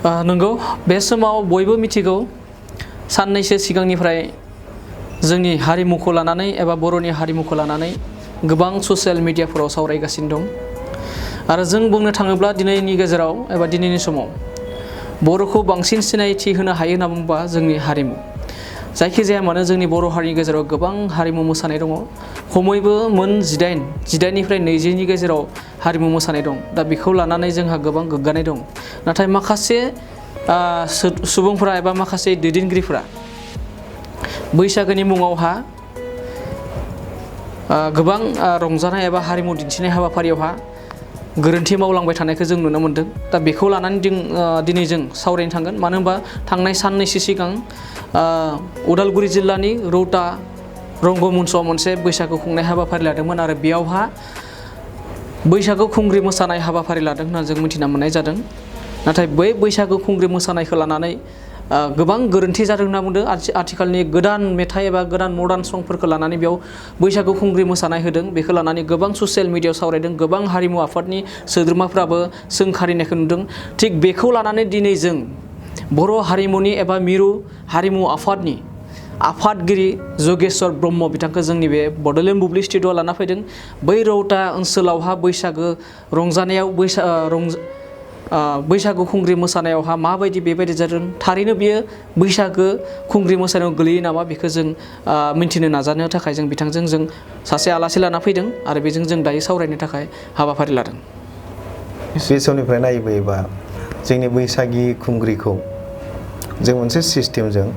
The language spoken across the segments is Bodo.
नंगौ बे समाव बयबो मिथिगौ साननैसो सिगांनिफ्राय जोंनि हारिमुखौ लानानै एबा बर'नि हारिमुखौ लानानै गोबां ससियेल मिडियाफोराव सावरायगासिनो दं आरो जों बुंनो थाङोब्ला दिनैनि गेजेराव एबा दिनैनि समाव बर'खौ बांसिन सिनायथि होनो हायो होनना बुंबा जोंनि हारिमु जायखिजाया मानो जोंनि बर' हारिनि गेजेराव गोबां हारिमु मोसानाय दङ खमैबो मोन 18निफ्राय 20नि गेजेराव हारिमु मोसानाय दं दा बेखौ लानानै जोंहा गोबां गोग्गानाय दं नाथाय माखासे सुबुंफोरा एबा माखासे दैदेनगिरिफोरा बैसागोनि मुङावहा गोबां रंजानाय एबा हारिमु दिन्थिनाय हाबाफारियावहा गोरोन्थि मावलांबाय थानायखौ जों नुनो मोनदों दा बेखौ लानानै दिनै जों सावरायनो थांगोन मानो होनबा थांनाय साननैसो सिगां उदालगुरि जिल्लानि रौता रंगमन्चआव मोनसे बैसागु खुंनाय हाबाफारि लादोंमोन आरो बेयावहा बैसागु खुंग्रि मोसानाय हाबाफारि लादों होनना जों मिथिना मोननाय जादों नाथाय बै बैसागु खुंग्रि मोसानायखौ लानानै गोबां गोरोन्थि जादों होनना बुंदों आथिखालनि गोदान मेथाइ एबा गोदान मडार्न संफोरखौ लानानै बेयाव बैसागु खुंग्रि मोसानाय होदों बेखौ लानानै गोबां ससियेल मिडियायाव सावरायदों गोबां हारिमु आफादनि सोद्रोमाफ्राबो सोंखारिनायखौ नुदों थिग बेखौ लानानै दिनै जों बर' हारिमुनि एबा मिरु हारिमु आफादनि आफादगिरि जगेश्वर ब्रह्म बिथांखौ जोंनि बे बड'लेण्ड बुब्लि स्टुडिअ'आव लाना फैदों बै रौता ओनसोलावहा बैसागो रंजानायाव बैसागु खुंग्रि मोसानायावहा माबायदि बेबायदि जादों थारैनो बियो बैसागो खुंग्रि मोसानायाव गोलैयो नामा बेखौ जों मिन्थिनो नाजानो थाखाय जों बिथांजों जों सासे आलासि लाना फैदों आरो बेजों जों दायो सावरायनो थाखाय हाबाफारि लादों बे समनिफ्राय नायोबा जोंनि बैसागि खुंग्रिखौ जों मोनसे सिस्टेमजों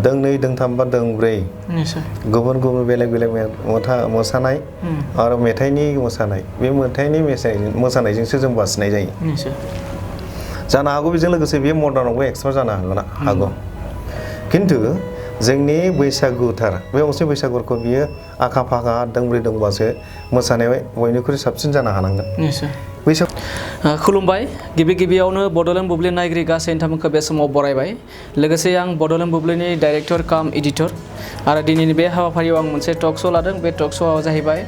दोंनै दोंथाम बा दोंब्रै गुबुन गुबुन बेलेग बेलेग मोसानाय आरो मेथाइनि मोसानाय बे मेथाइनि मोसानायजोंसो जों बासिनाय जायो जानो हागौ बेजों लोगोसे बे मडार्नावबो एक्सपार्ट जानो हागौ खिन्थु जोंनि बैसागुथार बे गंसे बैसागुखौ बियो आखा फाखा दोंब्रै दोंबासो मोसानायाव बयनिख्रुइ साबसिन जानो हानांगोन खुलुमबाय गिबियावनो बड'लेण्ड बुब्लि नायगिरि गासै नोंथांमोनखौ बे समाव बरायबाय लोगोसे आं बड'लेण्ड बुब्लिनि डाइरेक्टर काम एडिटर आरो दिनैनि बे हाबाफारियाव आं मोनसे टक श' लादों बे टक श'आ जाहैबाय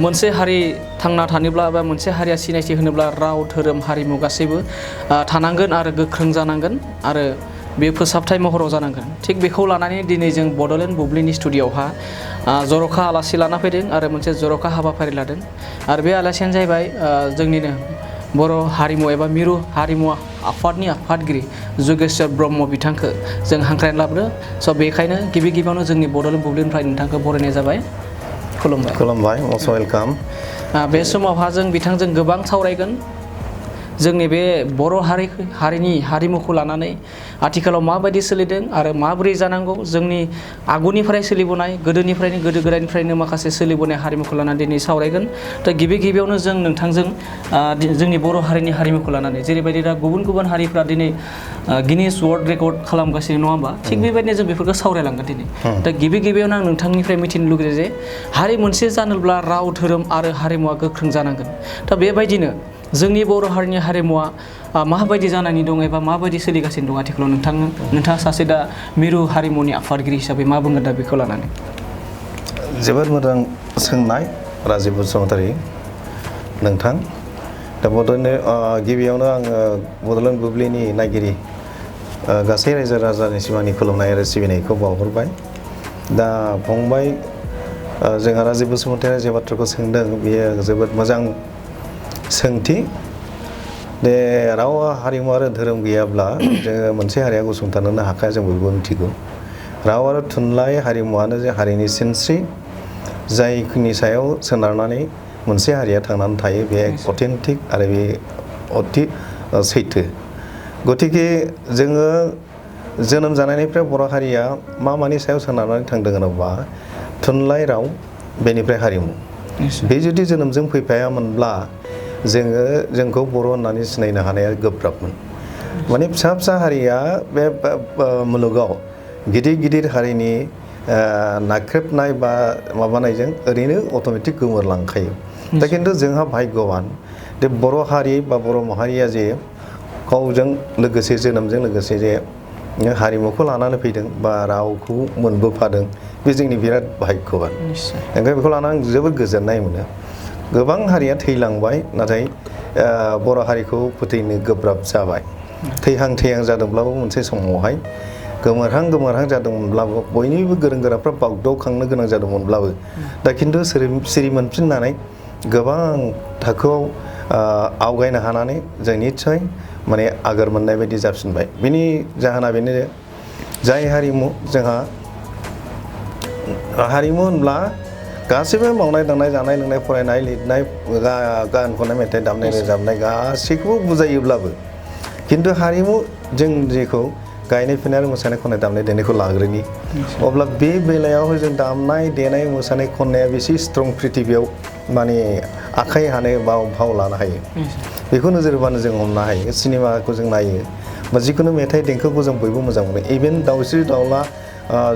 मोनसे हारि थांना थानोब्ला बा मोनसे हारिया सिनायथि होनोब्ला राव धोरोम हारिमु गासैबो थानांगोन आरो गोख्रों जानांगोन आरो बे फोसाबथाय महराव जानांगोन थिग बेखौ लानानै दिनै जों बड'लेण्ड बुब्लिनि स्टुडिअ'आवहा जर'खा आलासि लाना फैदों आरो मोनसे जर'खा हाबाफारि लादों आरो बे आलासियानो जाहैबाय जोंनिनो बर' हारिमु एबा मिरु हारिमु आफादनि आफादगिरि जगेश्वर ब्रह्म बिथांखौ जों हांख्रायना लाबोदों स' बेखायनो गिबियावनो जोंनि बड'लेण्ड बुब्लिनिफ्राय नोंथांखौ बरायनाय जाबाय खुलुमबाय मस्ट वेलकाम बे समावहा जों बिथांजों गोबां सावरायगोन जोंनि बे बर' हारिनि हारिमुखौ लानानै आथिखालाव माबायदि सोलिदों आरो माबोरै जानांगौ जोंनि आगुनिफ्राय सोलिबोनाय गोदो गोदायनिफ्रायनो माखासे सोलिबोनाय हारिमुखौ लानानै दिनै सावरायगोन दा गिबियावनो जों नोंथांजों जोंनि बर' हारिनि हारिमुखौ लानानै जेरैबायदि दा गुबुन हारिफ्रा दिनै गिनिस वर्ल्ड रेकर्ड खालामगासिनो नङा होमबा थिग बेबायदिनो जों बेफोरखौ सावरायलांगोन दिनै दा गिबियावनो आं नोंथांनिफ्राय मिथिनो लुगैयो जे हारि मोनसे जानोब्ला राव धोरोम आरो हारिमुवा गोख्रों जानांगोन दा बेबायदिनो जोंनि बर' हारिनि हारिमुवा माबायदि जानानै दं एबा माबायदि सोलिगासिनो दं आथिखालाव नोंथाङा सासे दा मिरु हारिमुनि आफादगिरि हिसाबै मा बुंगोन दा बेखौ लानानै जोबोद मोजां सोंनाय राजिब बसुमतारी नोंथां दा गिबियावनो आङो बड'लेण्ड बुब्लिनि नायगिरि गासै रायजो राजानिसिम आंनि खुलुमनाय आरो सिबिनायखौ बावहरबाय दा फंबाय जोंहा राजिब बसुमतारी जे बाथ्राखौ सोंदों बेयो जोबोद मोजां सोंथि दे राव हारिमु आरो धोरोम गैयाब्ला जोङो मोनसे हारिया गसंथानोनो हाखाया जों बयबो मिथिगौ राव आरो थुनलाइ हारिमुवानो जे हारिनि सिनस्रि जायनि सायाव सोनारनानै मोनसे हारिया थांनानै थायो बे अथेन्टिक आरो बे अति सैथो गतिके जोङो जोनोम जानायनिफ्राय बर' हारिया मानि सायाव सोनारनानै थांदों होनोबा थुनलाइ राव बेनिफ्राय हारिमु बे जुदि जोनोमजों फैफायामोनब्ला जोंखौ बर' होननानै सिनायनो हानाया गोब्राबमोन माने फिसा हारिया बे मुलुगाव गिदिर हारिनि नाख्रेबनाय बा माबानायजों ओरैनो अट'मेटिक गोमोरलांखायो दा खिन्थु जोंहा भाग्यवान जे बर' हारि बा बर' माहारिया जे गावजों लोगोसे जोनोमजों लोगोसे जे हारिमुखौ लानानै फैदों बा रावखौ मोनबोफादों बे जोंनि बिराद भाग्यवान ओंखायनो बेखौ लानानै आं जोबोद गोजोननाय मोनो गोबां हारिया थैलांबाय नाथाय बर' हारिखौ फोथैनो गोब्राब जाबाय थैहां जादोंब्लाबो मोनसे समावहाय गोमोरहां जादोंमोनब्लाबो बयनिबो गोरों गोराफ्रा बागदावखांनो गोनां जादोंमोनब्लाबो दा खिन्थु सिरि मोनफिननानै गोबां थाखोआव आवगायनो हानानै जों निस्सय माने आगोर मोननाय बायदि जाफिनबाय। बिनि जाहोना बेनो जाय हारिमु जोंहा हारिमु होनब्ला गासैबो मावनाय दांनाय जानाय लोंनाय फरायनाय लिरनाय गान खननाय मेथाइ दामनाय रोजाबनाय गासैखौबो बुजायोब्लाबो खिन्थु हारिमु जों जेखौ गायनाय फुनाय आरो मोसानाय खननाय दामनाय देनायखौ लाग्रोनि अब्ला बे बेलायाव जों दामनाय देनाय मोसानाय खननाया बेसे स्ट्रं प्रिथिबियाव माने आखाइ हानो बा भाव लानो हायो बेखौ नोजोर होबानो जों हमनो हायो। सिनेमाखौ जों नायो बा जिखुनु मेथाइ देंखोखौ जों बयबो मोजां मोनो इभेन दाउस्रि दाउला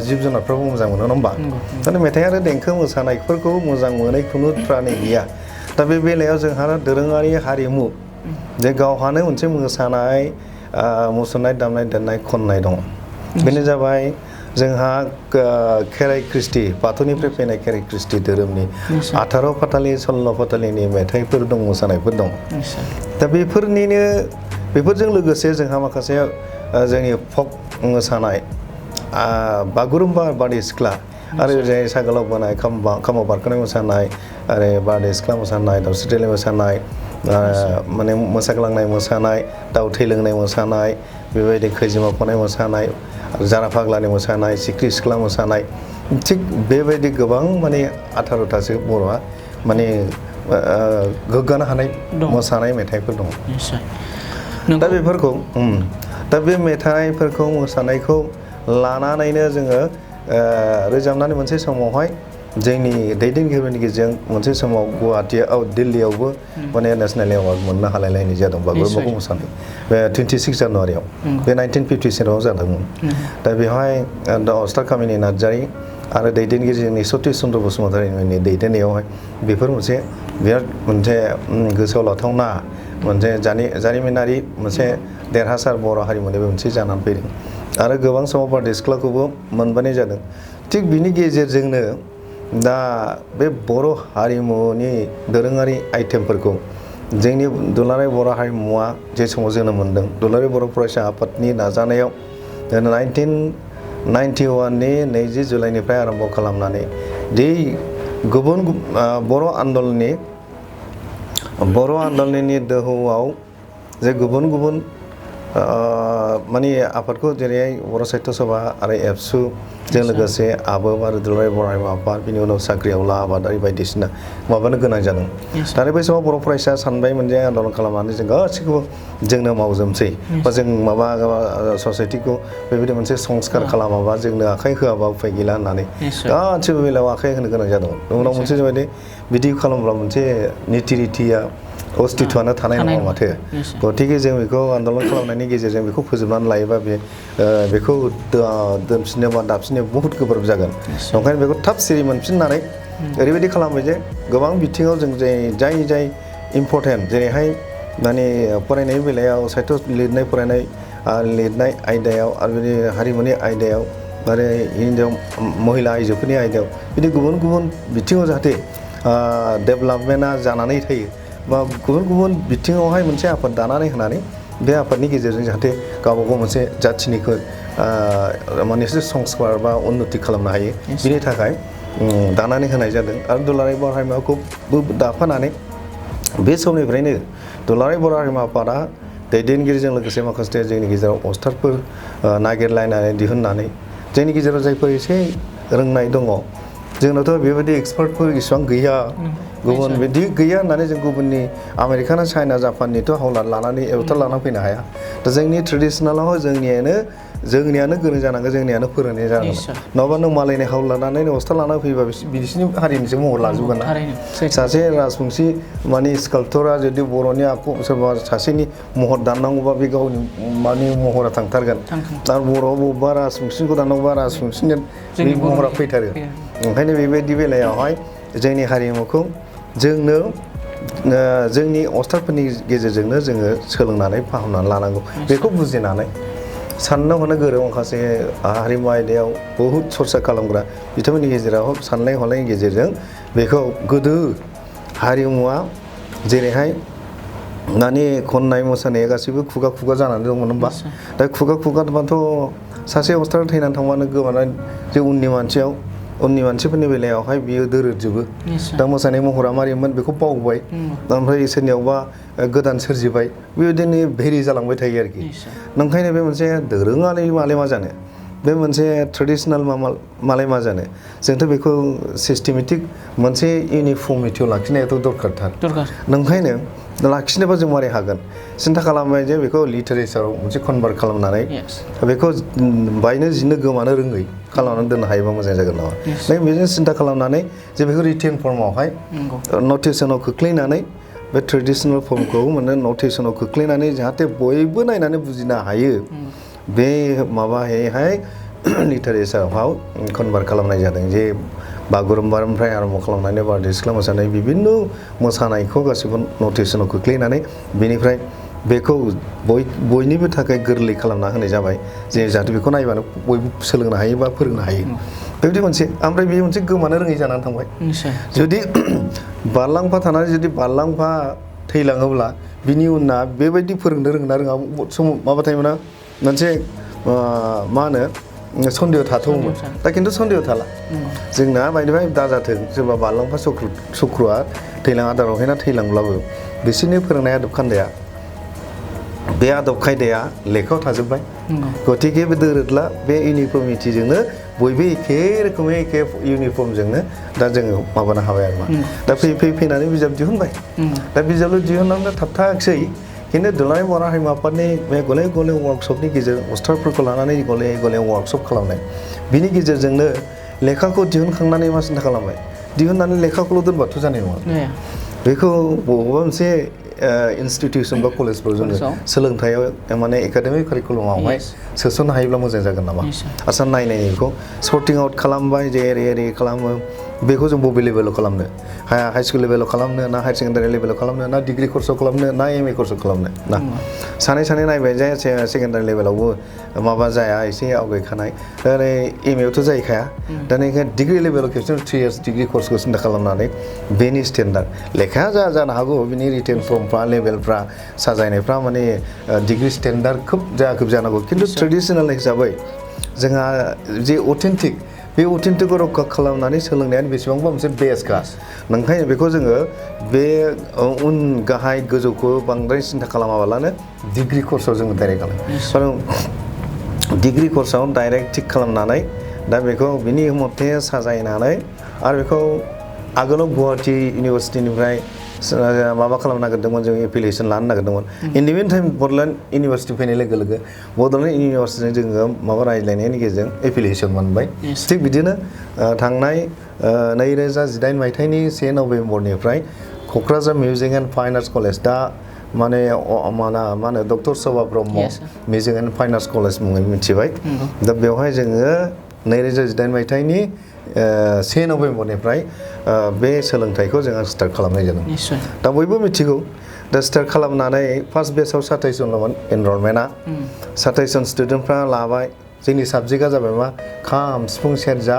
जिब जुनारफ्राबो मोजां मोनो नङा होमबा माने मेथाइ आरो देंखो मोसानायफोरखौ मोजां मोनै खुनु प्रानि गैया। दा बे बेलायाव जोंहा दोरोङारि हारिमु जे गावहानो मोनसे मोसानाय मुसुरनाय दामनाय देनाय खननाय दं। बेनो जाबाय जोंहा खेराइ कृष्टि बाथौनिफ्राय फैनाय खेराइ कृष्टि धोरोमनि 18 फाथालि 16 फाथालिनि मेथाइफोर दं मोसानायफोर दं। दा बेफोरजों लोगोसे जोंहा माखासे जोंनि फक मोसानाय बागुरुम्बा बारदै सिख्ला आरो जाय सागोलाव बोनाय खामाव बारखोनाय मोसानाय आरो बारदै सिख्ला मोसानाय दावस्रि देलाय मोसानाय माने मोसाग्लांनाय मोसानाय दाउ थै लोंनाय मोसानाय बेबायदि खैजिमा फनाय मोसानाय जारा फाग्लानि मोसानाय सिख्रि सिख्ला मोसानाय थिग बेबायदि गोबां माने 18थासो बर'आ माने गोग्गानो हानाय मोसानाय मेथाइफोर दं। दा बेफोरखौ दा बे मेथाइफोरखौ मोसानायखौ लानानैनो जोङो रोजाबनानै मोनसे समावहाय जोंनि दैदेनगिरिनि गेजेरजों मोनसे समाव गुवाहाटीआव दिल्लीयावबो माने नेशनेल एवार्ड मोननो हालायलायनाय जादों बागुरुम्बाखौ मोसानाय बे 26 जानुवारियाव बे 1957आव जादोंमोन। दा बेवहाय अस्तार कामिनी नार्जारी आरो दैदेनगिरि जोंनि सतिश चन्द्र बसुमतारीनि दैदेननायावहाय बेफोर मोनसे बिराद मोनसे गोसोआव लाथावना मोनसे जारिमिनारि मोनसे देरहासार बर' हारिमुनि मोनसे जानानै फैदों आरो गोबां समाव बारदै सिख्लाखौबो मोनबोनाय जादों। थिग बिनि गेजेरजोंनो दा बे बर' हारिमुनि दोरोङारि आइटेमफोरखौ जोंनि दुलाराय बर' हारिमुवा जे समाव जोनोम मोनदों दुलाराय बर' फरायसा आफादनि नाजानायाव 1991नि 20 जुलाइनिफ्राय आरम्भ खालामनानै दि गुबुन बर' आन्दलनि दोहौआव जे गुबुन माने आफादखौ जेरैहाय बर' साहित्य सभा आरो एबसुजों लोगोसे आबोब आरो दुलाराय बर' हारिमु आफाद बिनि उनाव साख्रि आवला आबादारि बायदिसिना माबानो गोनां जादों। आरो बै समाव बर' फरायसा सानबायमोन जे आन्दलन खालामनानै जों गासैखौबो जोंनो मावजोबसै बा जों माबा ससाइटिखौ बेबायदि मोनसे संस्कार खालामाबा जोंनो आखाइ होआबा उफाय गैला होननानै गासैबो बेलायाव आखाइ होनो गोनां जादोंमोन। उनाव मोनसे जाबाय बिदि खालामब्ला मोनसे निति रितिया अस्तित्वआनो थानाय नङा माथो गतिके जों बेखौ आन्दलन खालामनायनि गेजेरजों बेखौ फोजोबनानै लायोबा बेखौ दोनफिननो बा दाफिननो बहुद गोब्राब जागोन। ओंखायनो बेखौ थाब सिरि मोनफिननानै ओरैबायदि खालामबाय जे गोबां बिथिङाव जों जाय इम्पर्टेन्ट जेरैहाय माने फरायनायनि बेलायाव साहित्य लिरनाय फरायनाय लिरनाय आयदायाव आरो बिदि हारिमुनि आयदायाव आरो हिन्जाव महिला आइजोफोरनि आयदायाव बिदि गुबुन बिथिङाव जाहाथे डेभेलपमेन्टआ जानानै थायो बा गुबुन बिथिङावहाय मोनसे आफाद दानानै होनानै बे आफादनि गेजेरजों जाहाथे गावबा गाव मोनसे जाथिनिखौ माने संस्कार बा उन्नति खालामनो हायो बिनि थाखाय दानानै होनाय जादों। आरो दुलाराय बर' हारिमुखौबो दाफानानै बे समनिफ्रायनो दुलाराय बर' हारिमु आफादा दैदेनगिरिजों लोगोसे माखासे जोंनि गेजेराव अस्तादफोर नागिरलायनानै दिहुननानै जोंनि गेजेराव जायफोर एसे रोंनाय दङ जोंनावथ' बेबायदि एक्सपार्टफोर इसेबां गैया गुबुन बिदि गैया होननानै जों गुबुननि आमेरिका चाइना जापाननिथ' हावलाद लानानै एवथार लानानै फैनो हाया। दा जोंनि ट्रेडिसनेलाव जोंनियानो गोरों जानांगोन जोंनियानो फोरोंनाय जानांगोन नङाबा नों मालायनि हाव लानानै अस्ताद लानानै फैबा बिसिनि हारिनिसो महर लाजोबगोन ना। सासे राजबंसि माने स्काल्पटरा जुदि बर'नि सोरबा सासेनि महर दाननांगौबा बे गावनि माने महरा थांथारगोन आरो बर'आव बबेबा राजबंसिखौ दाननांगौबा राजबंसिनि बे महरा फैथारो। ओंखायनो बेबायदि बेलायावहाय जोंनि हारिमुखौ जोंनो जोंनि अस्तादफोरनि गेजेरजोंनो जोङो सोलोंनानै फाहामनानै लानांगौ बेखौ बुजिनानै साननो हनो गोरों माखासे हारिमु आयदायाव बहुद सरसा खालामग्रा बिथांमोननि गेजेराव साननाय हनायनि गेजेरजों बेखौ गोदो हारिमुवा जेरैहाय दानि खननाय मोसानाया गासैबो खुगा खुगा जानानै दंमोन होनबा दा खुगा खुगाबाथ' सासे अस्टार थैनानै थांबानो गोमानानै जे उननि मानसिफोरनि बेलायावहाय बियो दोरोदजोबो दा मोसानाय महरा मारैमोन बेखौ बावबाय ओमफ्राय सोरनियावबा गोदान सोरजिबाय बेबायदिनो भेरि जालांबाय थायो आरोखि नंखायनो बे मोनसे दोरोङारि मालाय मा जानो बे मोनसे ट्रेडिसनेल मालाय मा जानो जोंथ' बेखौ सिस्टेमेटिक मोनसे इउनिफर्मिटियाव लाखिनायाथ' दरखारथार नंखायनो लाखिनोबा जों मारै हागोन सिन्था खालामबाय जे बेखौ लिटारेचाराव मोनसे कनभार्ट खालामनानै बेखौ बायनो जिनो गोमानो रोङै खालामनानै दोननो हायोबा मोजां जागोन नामा नों बेजों सिन्था खालामनानै जे बेखौ रिटेन फर्मावहाय नटिसनाव खोख्लैनानै बे ट्रेडिसनेल फर्मखौ माने नटिसनाव खोख्लैनानै जाहाथे बयबो नायनानै बुजिनो हायो बे माबाहाय लिटारेचाराव कनभार्ट खालामनाय जादों जे बागुरुम्बानिफ्राय आरम्भ खालामनानै बारदै सिख्ला मोसानाय बिभिन्न मोसानायखौ गासैबो नटिसनाव खोख्लैनानै बेनिफ्राय बेखौ बयनिबो थाखाय गोरलै खालामना होनाय जाबाय जे जाहाथे बेखौ नायबानो बयबो सोलोंनो हायो बा फोरोंनो हायो बेबायदि मोनसे ओमफ्राय बे मोनसे गोमानो रोङै जानानै थांबाय जुदि बारलांफा थानानै जुदि बारलांफा थैलाङोब्ला बिनि उना बेबायदि फोरोंनो रोंना रोङा समाव माबा थायोमोना मोनसे मा होनो सन्देह थाथ'मोन दा खिन्थु सन्देह थाला जोंना बायदिबाय दाजाथों सोरबा बारलांफा चक्रआ थैलां आदारावहायना थैलांब्लाबो बिसोरनि फोरोंनाय आदब खान्दाया बे आदब खायदाया लेखायाव थाजोब्बाय गतिके बे दोरोदला बे इउनिफर्मिटिजोंनो बयबो एखे रोखोमै एखे इउनिफर्मजोंनो दा जोङो माबानो हाबाय आरो मा दा फैनानै बिजाब दिहुनबाय दा बिजाबल' दिहुननानै थाबथायाखिसै खिन्थु दुलाराय बर' हारिमु आफादनि बे गले गले वार्कशपनि गेजेरजों अस्टारफोरखौ लानानै गले गले वार्कशप खालामनाय बिनि गेजेरजोंनो लेखाखौ दिहुनखांनानै मा सिन्था खालामबाय दिहुननानै लेखाखौल' दोनबाथ' जानाय नङा बेखौ बबेबा मोनसे इनस्टिटिउसन बा कलेजफ्राव जोङो सोलोंथायाव माने एकाडेमिक कारिकुलामावहाय सोसननो हायोब्ला मोजां जागोन नामा आसान नायनायखौ सर्टिं आउट खालामबाय जे एरै खालामो बेखौ जों बबे लेभेलाव खालामनो हाई स्कुल लेभेलाव खालामनो ना हायार सेकेन्डारि लेभेलाव खालामनो ना डिग्रि कर्सआव खालामनो ना MA कर्सआव खालामनो ना सानै नायबाय जे सेकेन्डारि लेभेलावबो माबा जाया एसे आवगायखानाय दा नै MA आवथ' जाहैखाया दा नै डिग्रि लेभेलाव खेबसेनो 3 years डिग्रि कर्सखौ सिन्था खालामनानै बेनि स्टेन्डार्ड लेखाया जानो हागौ बिनि रिटेन फर्मफ्रा लेभेलफ्रा साजायनायफ्रा माने डिग्रि स्टेन्डार्ड खोब जानांगौ खिन्थु ट्रेडिसनेल हिसाबै जोंहा जे अथेन्टिक बे अथेन्टिकखौ रैखा खालामनानै सोलोंनायानो बेसेबांबा मोनसे बेस्टखा नंखायनो बेखौ जोङो बे उन गाहाय गोजौखौ बांद्राय सिन्था खालामाबालानो डिग्रि कर्सआव जोङो डाइरेक्ट खालामो डिग्रि कर्सआव डाइरेक्ट थिक खालामनानै दा बेखौ बिनि मथे साजायनानै आरो बेखौ आगोलाव गुवाहाटि इउनिभारसिटिनिफ्राय माबा खालामनो नागिरदोंमोन जों एफिलिएसन लानो नागिरदोंमोन इन दि मिन टाइम बड'लेण्ड इउनिभारसिटि फैनाय लोगो लोगो बड'लेण्ड इउनिभारसिटिजों जोङो माबा रायज्लायनायनि गेजेरजों एफिलिएसन मोनबाय थिग बिदिनो थांनाय 2018 मायथाइनि 1 नभेम्बरनिफ्राय Kokrajhar music and fine arts college दा माने मा होनो doctor Sabha Brahma music and fine arts college मुङै मिथिबाय दा बेवहाय जोङो 2018 मायथाइनि 1 नभेम्बरनिफ्राय बे सोलोंथाइखौ जोङो स्टार्ट खालामनाय जादों दा बयबो मिथिगौ दा स्टार्ट खालामनानै फार्स्ट बेचआव 27 जनल'मोन एनरलमेन्टआ 27 जन स्टुडेन्टफ्रा लाबाय जोंनि साबजेक्टआ जाबाय मा खाम सिफुं सेरजा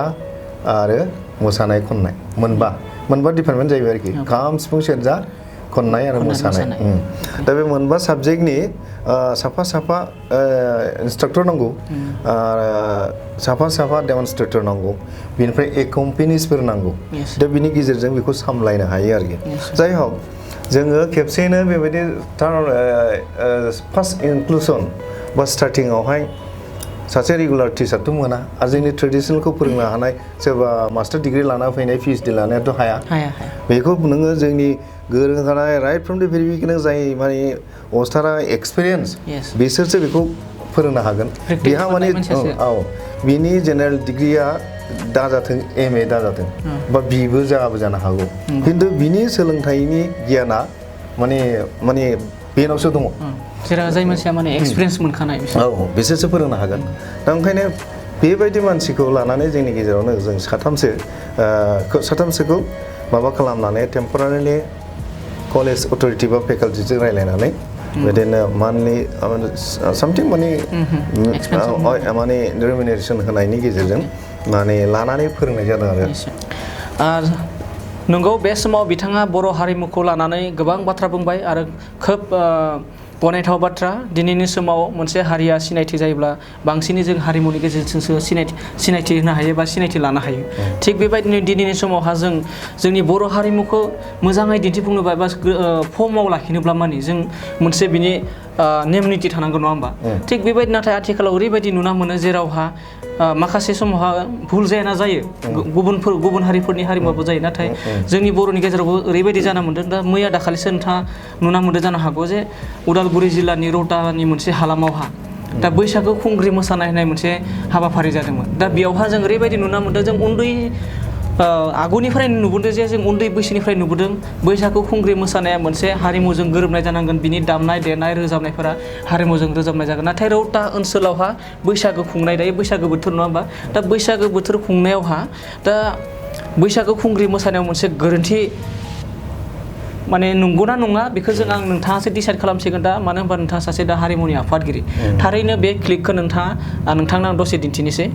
आरो मोसानाय खननाय मोनबा डिपार्टमेन्ट जाहैबाय आरोखि खाम सिफुं सेरजा खननाय आरो मोसानाय दा बे मोनबा साबजेक्टनि साफा इन्सट्राक्टर नांगौ साफा डेमनस्ट्रेटर नांगौ बिनिफ्राय एकम्पेनिसफोर नांगौ दा बिनि गेजेरजों बेखौ सामलायनो हायो आरोखि जाय हक जोङो खेबसेयैनो बेबायदि फार्स्ट इनक्लुसन बा स्टार्टिंआवहाय सासे रेगुलार टिचारथ' मोना आरो जोंनि ट्रेडिसनेलखौ फोरोंनो हानाय सोरबा मास्टार डिग्री लाना फैनाय PhD लानायाथ' हाया बेखौ नोङो जोंनि गोरों जानाय राइट फ्रम द भेरि बिगिनिं जाय माने अस्टारा एक्सपिरियेन्स बिसोरसो बेखौ फोरोंनो हागोन बेहा माने बिनि जेनेरेल डिग्रीया दाजाथों MA दाजाथों बा बिबो जानो हागौ खिन्थु बिनि सोलोंथाइनि गियाना माने बेनावसो दङ जेराव जाय मानसिया माने एक्सपिरियेन्स मोनखानाय बिसोरसो फोरोंनो हागोन दा ओंखायनो बेबायदि मानसिखौ लानानै जोंनि गेजेरावनो जों साथामसोखौ माबा खालामनानै टेम्परारिलि कलेज अथरिटि बा फेकाल्टिजों रायज्लायनानै बिदिनो मान्थलि सामथिं माने रिमिनेरेसन होनायनि गेजेरजों माने लानानै फोरोंनाय जादों आरो नंगौ बे समाव बिथाङा बर' हारिमुखौ लानानै गोबां बाथ्रा बुंबाय आरो खोब गनायथाव बाथ्रा दिनैनि समाव मोनसे हारिया सिनायथि जायोब्ला बांसिनै जों हारिमुनि गेजेरजोंसो सिनायथि होनो हायो बा सिनायथि लानो हायो थिग बेबायदिनो दिनैनि समावहा जों जोंनि बर' हारिमुखौ मोजाङै दिन्थिफुंनोबा बा फर्माव लाखिनोब्ला माने जों मोनसे बिनि नेम निथि थानांगौ नङा होमबा थिग बेबायदि नाथाय आथिखालाव ओरैबायदि नुना मोनो जेरावहा माखासे समावहा भुल जाया जायो गुबुन हारिफोरनि हारिमुआबो जायो नाथाय जोंनि बर'नि गेजेरावबो ओरैबायदि जाना मोन्दों दा मैया दाखालिसो नोंथाङा नुना मोन्दों जानो हागौ जे उदालगुरि जिल्लानि रौतानि मोनसे हालामावहा दा बैसागो खुंग्रि मोसानाय होननाय मोनसे हाबाफारि जादोंमोन दा बेयावहा जों ओरैबायदि नुना मोन्दों जों उन्दै आगुनिफ्रायनो नुबोदों जे जों उन्दै बैसोनिफ्राय नुबोदों बैसागु खुंग्रि मोसानाया मोनसे हारिमुजों गोरोबनाय जानांगोन बिनि दामनाय देनाय रोजाबनायफोरा हारिमुजों रोजाबनाय जागोन नाथाय रौता ओनसोलावहा बैसागो खुंनाय दायो बैसागो बोथोर नङा होमबा दा बैसागो बोथोर खुंनायावहा दा बैसागो खुंग्रि मोसानायाव मोनसे गोरोन्थि माने नंगौना नङा बेखौ जों आं नोंथाङासो डिसाइड खालामसिगोन दा मानो होनबा नोंथाङा सासे दा हारिमुनि आफादगिरि थारैनो बे क्लिपखौ नोंथांनो आं दसे दिन्थिनोसै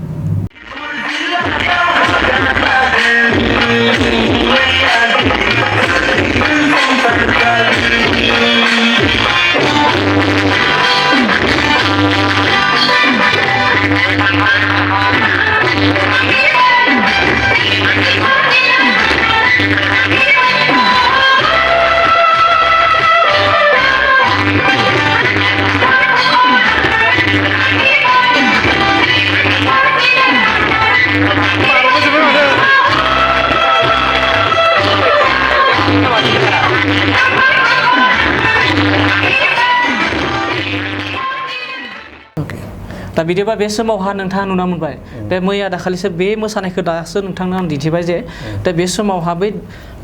दा बिदिबा बे समावहा नोंथाङा नुना मोनबाय बे मैया दाखालिसो बे मोसानायखौ दासो नोंथांनो आं दिन्थिबाय जे दा बे समावहा बै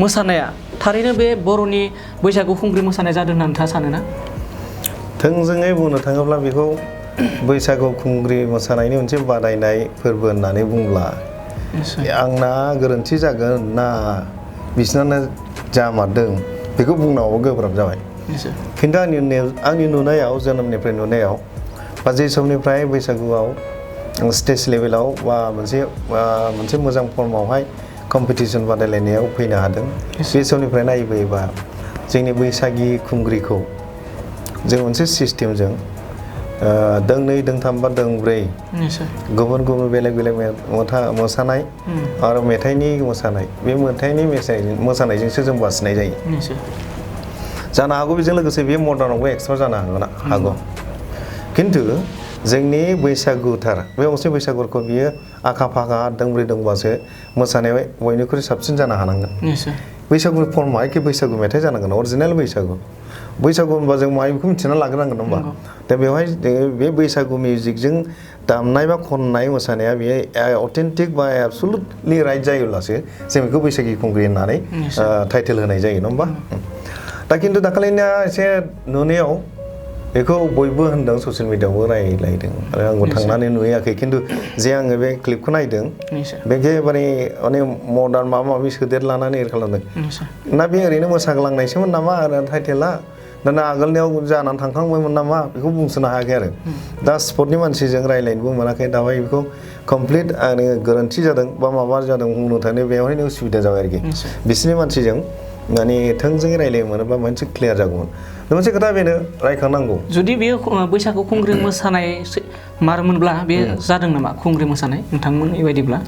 मोसानाया थारैनो बे बर'नि बैसागु खुंग्रि मोसानाय जादों होनना नोंथाङा सानो ना थोंजोङै बुंनो थाङोब्ला बेखौ बैसागु खुंग्रि मोसानायनि मोनसे बादायनाय फोरबो होननानै बुंब्ला आंना गोरोन्थि जागोन ना बिसिनानो जामारदों बेखौ बुंनांगौ गोब्राब जाबाय खिन्थु आंनि नुनायाव जोनोमनिफ्राय नुनायाव बा जे समनिफ्राय बैसागुआव स्टेज लेभेलाव बा मोनसे मोजां फर्मावहाय कम्पिटिसन बादायलायनायाव फैनो हादों बे समनिफ्राय नायबोयोबा जोंनि बैसागि खुंग्रिखौ जों मोनसे सिस्टेमजों दोंनै दोंथाम बा दोंब्रै गुबुन गुबुन बेलेग मोसानाय आरो मेथाइनि मोसानाय बे मेथाइनि मोसानायजोंसो जों बासिनाय जायो जानो हागौ बेजों लोगोसे बे मदार्नावबो एक्सट्रा जानो हागौ खिन्थु जोंनि बैसागुथार बे गंसे बैसागुखौ बियो आखा फाखा दोंब्रै दोंबासो मोसानायाव बयनिख्रुइ साबसिन जानो हानांगोन बैसागु फर्मा एखे बैसागु मेथाइ जानांगोन अरिजिनेल बैसागु होनबा जों माय बेखौ मिथिना लाग्रोनांगोन होमबा दा बेवहाय बे बैसागु मिउजिकजों दामनाय बा खननाय मोसानाया बेयो अथेन्टिक बा एबसुलुटलि राइट जायोब्लासो जों बेखौ बैसागि खुंग्रि होननानै टाइटेल होनाय जायो नङा होमबा दा खिन्थु दाखालिनिया एसे नुनायाव बेखौ बयबो होनदों ससियेल मिडियायावबो रायलायदों आरो आंबो थांनानै नुहैयाखै खिन्थु जे आङो बे क्लिपखौ नायदों बे एखेबारे माने मदार्न माबा माबि सोदेरलानानै खालामदों ना बे ओरैनो मोसाग्लांनायसोमोन नामा आरो टाइटेला दाना आगोलनियाव जानानै थांखांबायमोन नामा बेखौ बुंसोनो हायाखै आरो दा स्पटनि मानसिजों रायलायनोबो मोनाखै दाबाय बेखौ कमप्लिट आङो गोरोन्थि जादों बा माबा जादों बुंनो थांनो बेवहायनो उसुबिदा जाबाय आरोखि बिसोरनि मानसिजों माने थोंजोङै रायलायनो मोनोबा मोनसे क्लियार जागौमोन मोनसे खोथा बेनो रायखांनांगौ जुदि बेयो बैसागु खुंग्रि मोसानाय मारमोनब्ला बे जादों नामा खुंग्रि मोसानाय नोंथांमोननि बायदिब्ला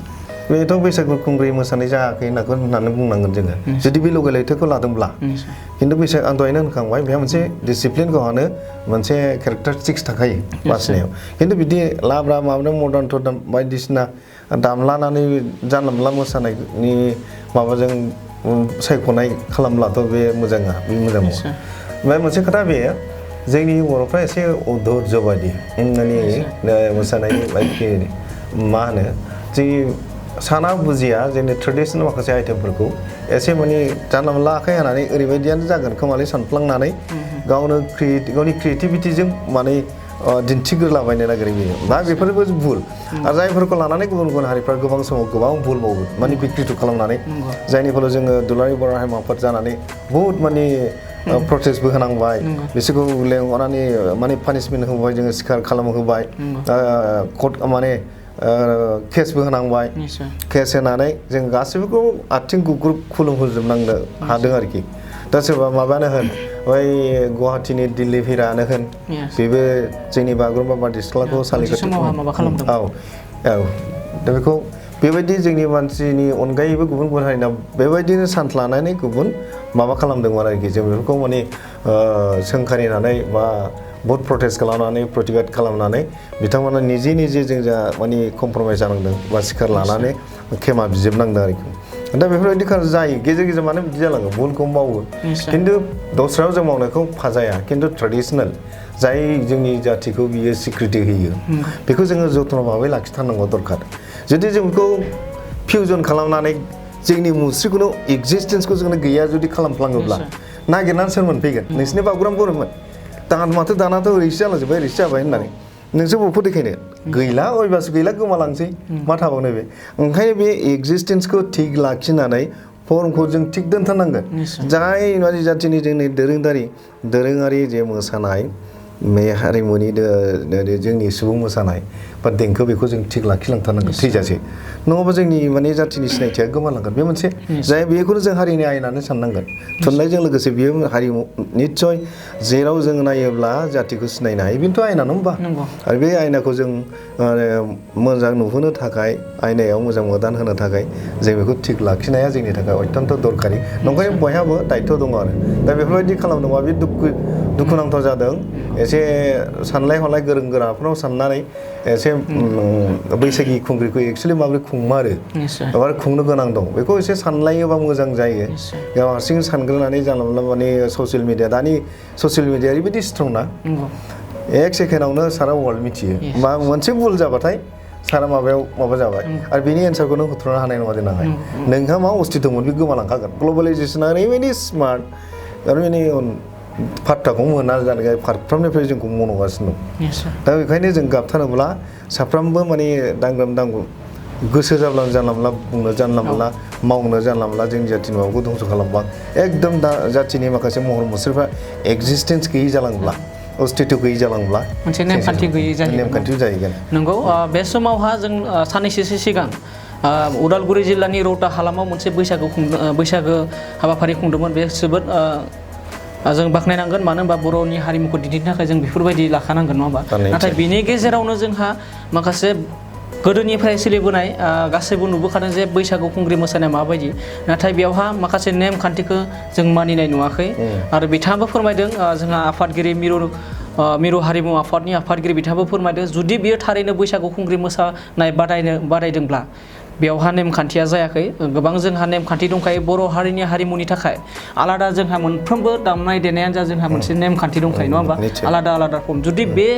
बेथ' बैसागु खुंग्रि मोसानाय जायाखै होननानै बुंनांगोन जोङो जुदि बे लगायलैथोखौ लादोंब्ला खिन्थु आं दहायनो होनखांबाय बेहा मोनसे डिसिप्लिन गावहानो मोनसे केरेक्टारिस्टिक्स थाखायो बासिनायाव खिन्थु बिदि लाब्रा माब्ला मदार्न टदार्न बायदिसिना दामलानानै जानला मोनला मोसानायनि माबाजों सायख'नाय खालामब्लाथ' बे मोजां नङा बे मोजां नङा ओमफ्राय मोनसे खोथा बेयो जोंनि बर'फ्रा एसे अधर्ज बायदि माने मोसानायनि बायदि मा होनो जोंनि साना बुजिया जोंनि ट्रेडिसनेल माखासे आइटेमफोरखौ एसे माने जानला मोनला आखाइ हानानै ओरैबायदियानो जागोन खोमालै सानफ्लांनानै गावनि क्रिएटिभिटिजों माने दिन्थिग्रोलाबायनो नागिरो बेयो दा बेफोरबो भुल आरो जायफोरखौ लानानै गुबुन गुबुन हारिफ्रा गोबां समाव गोबां भुल मावो माने बिकृत खालामनानै जायनि फलाव जोङो दुलाराय बर' हारिमु आफाद जानानै बहुद माने प्रटेस्टबो होनांबाय बिसोरखौ लेंहरनानै माने पानिशमेन्ट होबाय जोङो सिखार खालामहोबाय माने केसबो होनांबाय केस होनानै जों गासैबोखौ आथिं गुग्रुब खुलुमहोजोबनांनो हादों आरोखि दा सोरबा माबानो होन बै गुवाहाटीनि दिल्ली भिरानो होन बेबो जोंनि बागुरुम्बा बारदै सिख्लाखौ सालिख'थि औ दा बेखौ बेबायदि जोंनि मानसिनि अनगायैबो गुबुन गुबुन हारिना बेबायदिनो सान्स लानानै गुबुन माबा खालामदोंमोन आरोखि जों बेफोरखौ माने सोंखारिनानै बा बहुत प्रटेस्ट खालामनानै प्रतिबाद खालामनानै बिथांमोना निजे जों जा माने कमप्रमाइज जानांदों बा सिखार लानानै खेमा बिजोबनांदों आरोखि दा बेफोरबायदि जायो गेजेर मानो बिदि जालाङो भुलखौ मावो खिन्थु दस्रायाव जों मावनायखौ फाजाया खिन्थु ट्रेडिसनेल जाय जोंनि जाथिखौ बियो सिक्रिटि होयो बेखौ जोङो जथ्न' भाबै लाखिथारनांगौ दरखार जुदि जों बेखौ फिउजन खालामनानै जोंनि मुस्रिखौनो एक्जिस्टेन्सखौ जोङो गैया जुदि खालामफ्लाङोब्ला नागिरनानै सोर मोनफैगोन नोंसिनि बागुरुम्बा बोरैमोन माथो दानाथ' ओरैसो जालांजोब्बाय ओरैसो जाबाय होननानै नोंसोर बबेखौ देखायनो गैला अयबासो गैला गोमालांसै मा थाबावनो बे ओंखायनो बे एक्जिस्टेन्सखौ थिग लाखिनानै फर्मखौ जों थिग दोनथारनांगोन जाय जाथिनि जोंनि दोरोङारि जे मोसानाय बे हारिमुनि जोंनि सुबुं मोसानाय बा देंखो बेखौ जों थिग लाखिलांथारनांगोन थैजासे नङाबा जोंनि माने जाथिनि सिनायथिया गोमालांगोन बे मोनसे जाय बेखौनो जों हारिनि आयेनानो साननांगोन थुनलाइजों लोगोसे बियो हारिमु निस्सय जेराव जों नायोब्ला जातिखौ सिनायनो हायो बेनोथ' आयेनानो होमबा आरो बे आयनाखौ जों मोजां नुहोनो थाखाय आयनायाव मोजां मोदान होनो थाखाय जों बेखौ थिग लाखिनाया जोंनि थाखाय अत्यन्त दरखारि नंखाय बयहाबो दायित्व दङ आरो दा बेफोरबायदि खालामदोंबा बे दुखुनांथाव जादों एसे सानलाय हलाय गोरों गोराफोराव साननानै एसे बैसागि खुंग्रिखौ एक्सुवेलि माबोरै खुंमारो आरो खुंनो गोनां दं बेखौ एसे सानलायोबा मोजां जायो गाव हारसिं सानग्रोनानै जानला मोनला माने ससियेल मिडिया दानि ससियेल मिडिया ओरैबायदि स्ट्रं ना एक सेकेन्डआवनो सारा वर्ल्ड मिथियो मा मोनसे भुल जाबाथाय सारा माबा जाबाय आरो बेनि एन्सारखौ नों होथ्र'नो हानाय नङा देनांहाय नोंहा मा अस्तित्वमोन बे गोमालांखागोन ग्लबेलाइजेसना ओरैबायदि स्मार्ट आरो बेनि फात्ताखौ मोना जानाय फारफ्रोमनिफ्राय जोंखौ मन'गासिनो दं दा बेखायनो जों गाबथारोब्ला साफ्रोमबो माने दांग्राम गोसो जाब्लानो जानला मोनला बुंनो जानला मोनला मावनो जानला मोनला जोंनि जाथिनि माबाखौ धंस' खालामबा एकदम दा जाथिनि माखासे महर मुस्रिफ्रा एक्जिस्टेन्स गैयै जालांब्ला अस्तित्व गैयै जालांब्ला मोनसे नेमखान्थि गैयै जाहैगोन नंगौ बे समावहा जों साननैसो सिगां उदालगुरि जिल्लानि रौता हालामाव मोनसे बैसागो हाबाफारि खुंदोंमोन बे जोबोद जों बाख्नायनांगोन मानो होनबा बर'नि हारिमुखौ दिन्थिनो थाखाय जों बेफोरबायदि लाखानांगोन नङा होमबा नाथाय बिनि गेजेरावनो जोंहा माखासे गोदोनिफ्राय सोलिबोनाय गासैबो नुबोखादों जे बैसागु खुंग्रि मोसानाया माबायदि नाथाय बेयावहा माखासे नेमखान्थिखौ जों मानिनाय नुवाखै आरो बिथाङाबो फोरमायदों जोंहा आफादगिरि मिरु हारिमु आफादनि आफादगिरि बिथाङाबो फोरमायदों जुदि बियो थारैनो बैसागु खुंग्रि मोसानाय बादायदोंब्ला बेवहा नेमखान्थिया जायाखै गोबां जोंहा नेमखान्थि दंखायो बर' हारिनि हारिमुनि थाखाय आलादा जोंहा मोनफ्रोमबो दामनाय देनायानो जा जोंहा मोनसे नेमखान्थि दंखायो नङा होमबा आलादा फर्म जुदि बे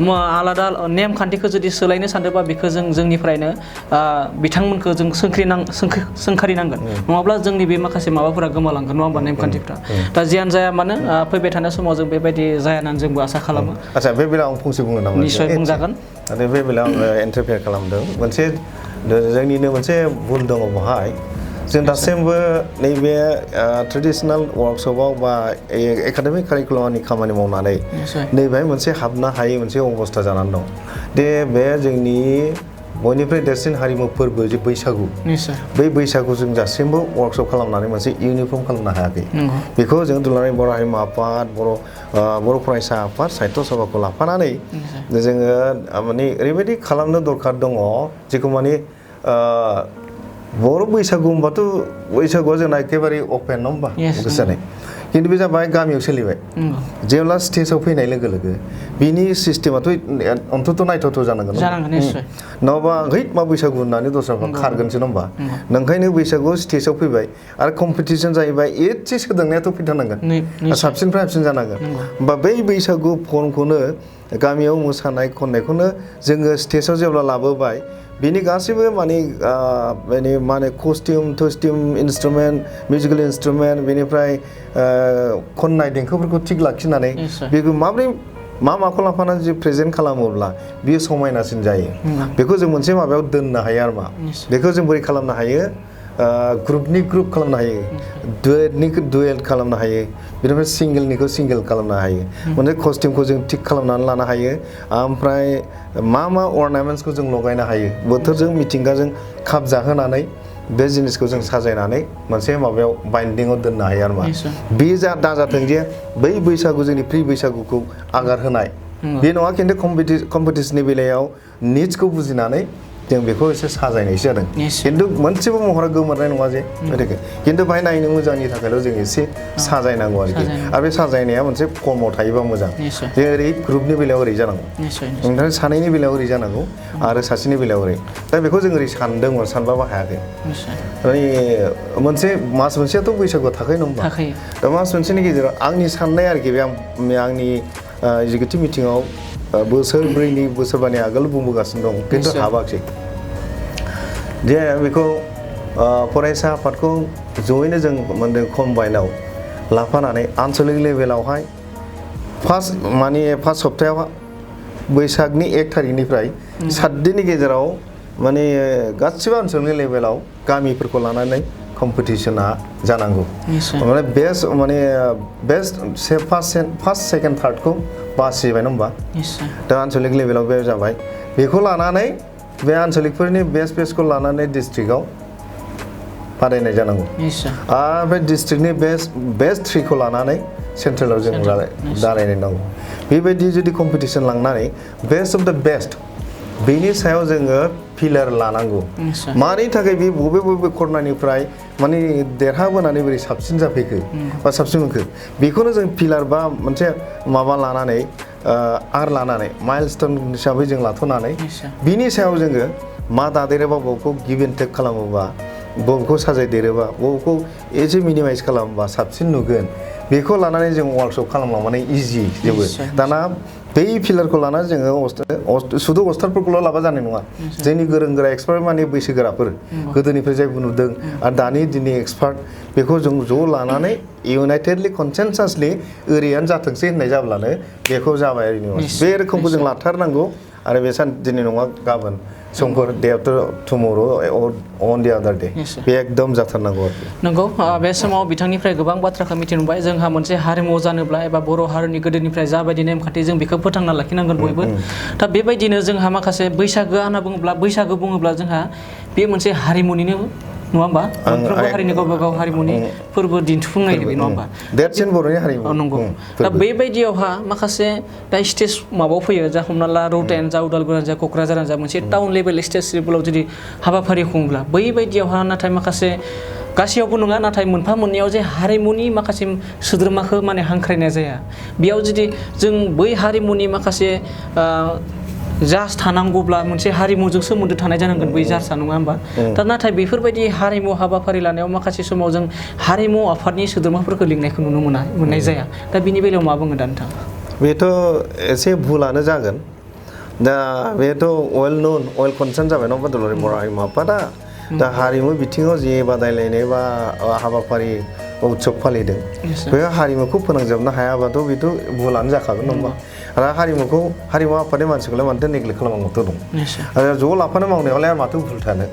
आलादा नेमखान्थिखौ जुदि सोलायनो सानदोंबा बेखौ जोंनिफ्रायनो बिथांमोनखौ जों सोंखारिनांगोन नङाब्ला जोंनि बे माखासे माबाफोरा गोमालांगोन नङा होमबा नेमखान्थिफ्रा दा जियानो जाया मानो फैबाय थानाय समाव जों बेबायदि जाया होननानै जोंबो आसा खालामो आচ্ছা बे बेलायाव आं फंसे बुंनो नामा निश्चय बुंजागोन आरो बे बेलायाव आं इन्टारफेयार खालामदों मोनसे जोंनिनो मोनसे भुल दङ बेवहाय जों दासिमबो नैबे ट्रेडिसनेल वर्कशपआव बा एकाडेमिक कारिकुलामनि खामानि मावनानै नैबेहाय मोनसे हाबनो हायै मोनसे अबस्था जानानै दं दे बे जोंनि बयनिफ्राय देरसिन हारिमु फोरबो जे बैसागु बै बैसागु जों दासिमबो वर्कशप खालामनानै मोनसे इउनिफर्म खालामनो हायाखै बेखौ जों दुलाराय बर' हारिमु आफाद बर' फरायसा आफाद साहित्य सभाखौ लाफानानै जोङो माने ओरैबायदि खालामनो दरखार दङ जेखौ माने बर' बैसागु होनबाथ' बैसागुआ जोंना एखेबारे अपेन नङा होमबा गोसानाय खिन्थु बे जाबाय गामियाव सोलिबाय जेब्ला स्टेजाव फैनाय लोगो लोगो बिनि सिस्टेमाथ' अन्तत' नायथावथाव जानांगोन नङाबा है मा बैसागु होननानै दस्राफ्रा खारगोनसो नङा होमबा नोंखायनो बैसागुआव स्टेजाव फैबाय आरो कम्पिटिसन जाहैबाय एसे सोदांनायाथ' फैथारनांगोन साबसिननिफ्राय साबसिन जानांगोन होमबा बै बैसागु फर्मखौनो गामियाव मोसानाय खननायखौनो जोङो स्टेजाव जेब्ला लाबोबाय बिनि गासैबो माने कस्टिउम इन्सट्रुमेन्ट मिउजिकेल इन्सट्रुमेन्ट बेनिफ्राय खननाय देंखोफोरखौ थिग लाखिनानै बेखौ माबोरै माखौ लाफानानै जे प्रेजेन्ट खालामोब्ला बियो समायनासिन जायो बेखौ जों मोनसे माबायाव दोननो हायो आरो मा बेखौ जों बोरै खालामनो हायो ग्रुपनि ग्रुप खालामनो हायो डुएटनि डुएट खालामनो हायो बेनिफ्राय सिंगेलनिखौ सिंगेल खालामनो हायो मोनसे कस्टिउमखौ जों थिक खालामनानै लानो हायो ओमफ्राय मा अर्नामेन्ट्सखौ जों लगायनो हायो बोथोरजों मिथिंगाजों खाब जाहोनानै बे जिनिसखौ जों साजायनानै मोनसे माबायाव बाइन्डिंआव दोननो हायो आरो मा बे दाजाथों जे बै बैसागु जोंनि प्रि बैसागुखौ आगार होनाय बे नङा खिन्थु कम्पिटिसननि बेलायाव निड्सखौ बुजिनानै जों बेखौ एसे साजायनायसो जादों खिन्थु मोनसेबो महरा गोमोरनाय नङा जे खिन्थु बाहाय नायनो मोजांनि थाखायल' जों एसे साजायनांगौ आरोखि आरो बे साजायनाया मोनसे फर्माव थायोबा मोजां जे ओरै ग्रुपनि बेलायाव ओरै जानांगौ ओमफ्राय सानैनि बेलायाव ओरै जानांगौ आरो सासेनि बेलायाव ओरै दा बेखौ जों ओरै सानदोंमोन सानबाबो हायाखै माने मोनसे मास मोनसेयाथ' बैसागुआव थाखायो नङा होमबा दा मास मोनसेनि गेजेराव आंनि साननाय आरोखि बे आंनि एगजिकिउटिभ मिटिङाव बोसोरब्रैनि बोसोरबानि आगोल बुंबोगासिनो दं खिन्थु हाबाखै जे बेखौ फरायसा आफादखौ जयैनो जों मोनदों कम्बाइनाव लाफानानै आन्चलिक लेभेलावहाय फार्स्ट सप्तायाव बैसागनि 1 थारिखनिफ्राय 7 दिननि गेजेराव माने गासिबो आन्चलिक लेभेलाव गामिफोरखौ लानानै कम्पिटिसना जानांगौ माने बेस्ट फार्स्ट सेकेन्ड थार्डखौ बासिबाय नङा होमबा दा आन्चलिक लेभेलाव बे जाबाय बेखौ लानानै बे आन्चलिकफोरनि बेस्टखौ लानानै डिस्ट्रिक्टआव बादायनाय जानांगौ आरो बे डिस्ट्रिक्टनि बेस्ट 3खौ लानानै सेन्ट्रेलाव जों दारायनाय नांगौ बेबायदि जुदि कम्पिटिसन लांनानै बेस्ट अफ द बेस्ट बेनि सायाव जोङो पिलार लानांगौ मानि थाखाय बे बबे कर्नारनिफ्राय माने देरहाबोनानै बोरै साबसिन जाफैखो बा साबसिन मोनखो बेखौनो जों पिलार बा मोनसे माबा लानानै लानानै माइलस्टोन हिसाबै जों लाथ'नानै बिनि सायाव जोङो मा दादेरोबा बबेखौ गिभ एन्ड टेक खालामोबा बबेखौ साजायदेरोबा बबेखौ एसे मिनिमाइज खालामोबा साबसिन नुगोन बेखौ लानानै जों वार्कशप खालामलांनानै इजि जेबो दाना बै पिलारखौ लानानै जोङो सुदु अस्टादफोरखौल' लाबा जानाय नङा जोंनि गोरों गोरा एक्सपार्ट माने बैसोगोराफोर गोदोनिफ्राय जायबो नुदों आरो दानि दिननि एक्सपार्ट बेखौ जों ज' लानानै इउनाइटेडलि कनसेनसासलि ओरैयानो जाथोंसै होननाय जाब्लानो बेखौ जाबाय बे रोखोमखौ जों लाथारनांगौ आरो बे दिनै नङा गाबोन समफोर डे आफ्टर टुमर' अन दि आदार डे बे एकदम जाथारनांगौ आरोखि नंगौ बे समाव बिथांनिफ्राय गोबां बाथ्राखौ मिथिनो मोनबाय जोंहा मोनसे हारिमु जानोब्ला एबा बर' हारिनि गोदोनिफ्राय जाबायदि नेमखान्थि जों बेखौ फोथांना लाखिनांगोन बयबो दा बेबायदिनो जोंहा माखासे बैसागो होनना बुङोब्ला बैसागो बुङोब्ला जोंहा बे मोनसे हारिमुनिनो नङा होमबा मोनफ्रोमबो हारिनि गावबा गाव हारिमुनि फोरबो दिन्थिफुंनाय नङा होमबा देरसिन बर'नि हारिमु नंगौ दा बेबायदियावहा माखासे दा स्टेज माबायाव फैयो जा हमना ला रौतायानो जा उदालगुरियानो जा क'क्राझारानो जा मोनसे टाउन लेभेल स्टेज लेभेलाव जुदि हाबाफारि खुङोब्ला बैबायदियावहा नाथाय माखासे गासैयावबो नङा नाथाय मोनफा मोननैयाव जे हारिमुनि माखासे सोद्रोमाखौ माने हांख्रायनाय जाया बेयाव जुदि जों बै हारिमुनि माखासे जास थानांगौब्ला मोनसे हारिमुजों सोमोन्दो थानाय जानांगोन बै जार्सआ नङा होमबा दा नाथाय बेफोरबायदि हारिमु हाबाफारि लानायाव माखासे समाव जों हारिमु आफादनि सोद्रोमाफोरखौ लिंनायखौ नुनो मोननाय जाया दा बिनि बेलायाव मा बुङो दा नोंथां बेथ' एसे भुलानो जागोन दा बेथ' वेल कनसार्न जाबाय नङा बड'लेण्ड बर' हारिमु आफादा दा हारिमु बिथिङाव जे बादायलायनाय बा हाबाफारि उत्सब फालिदों बे हारिमुखौ फोनांजोबनो हायाबाथ' बेथ' भुलानो जाखागोन नङा होमबा आरो हारिमु आफादनि मानसिखौलाय मानोथो नेग्लेक्ट खालामनांगौथ' दं आरो ज' लाफानो मावनायावलाय माथो भुल थानो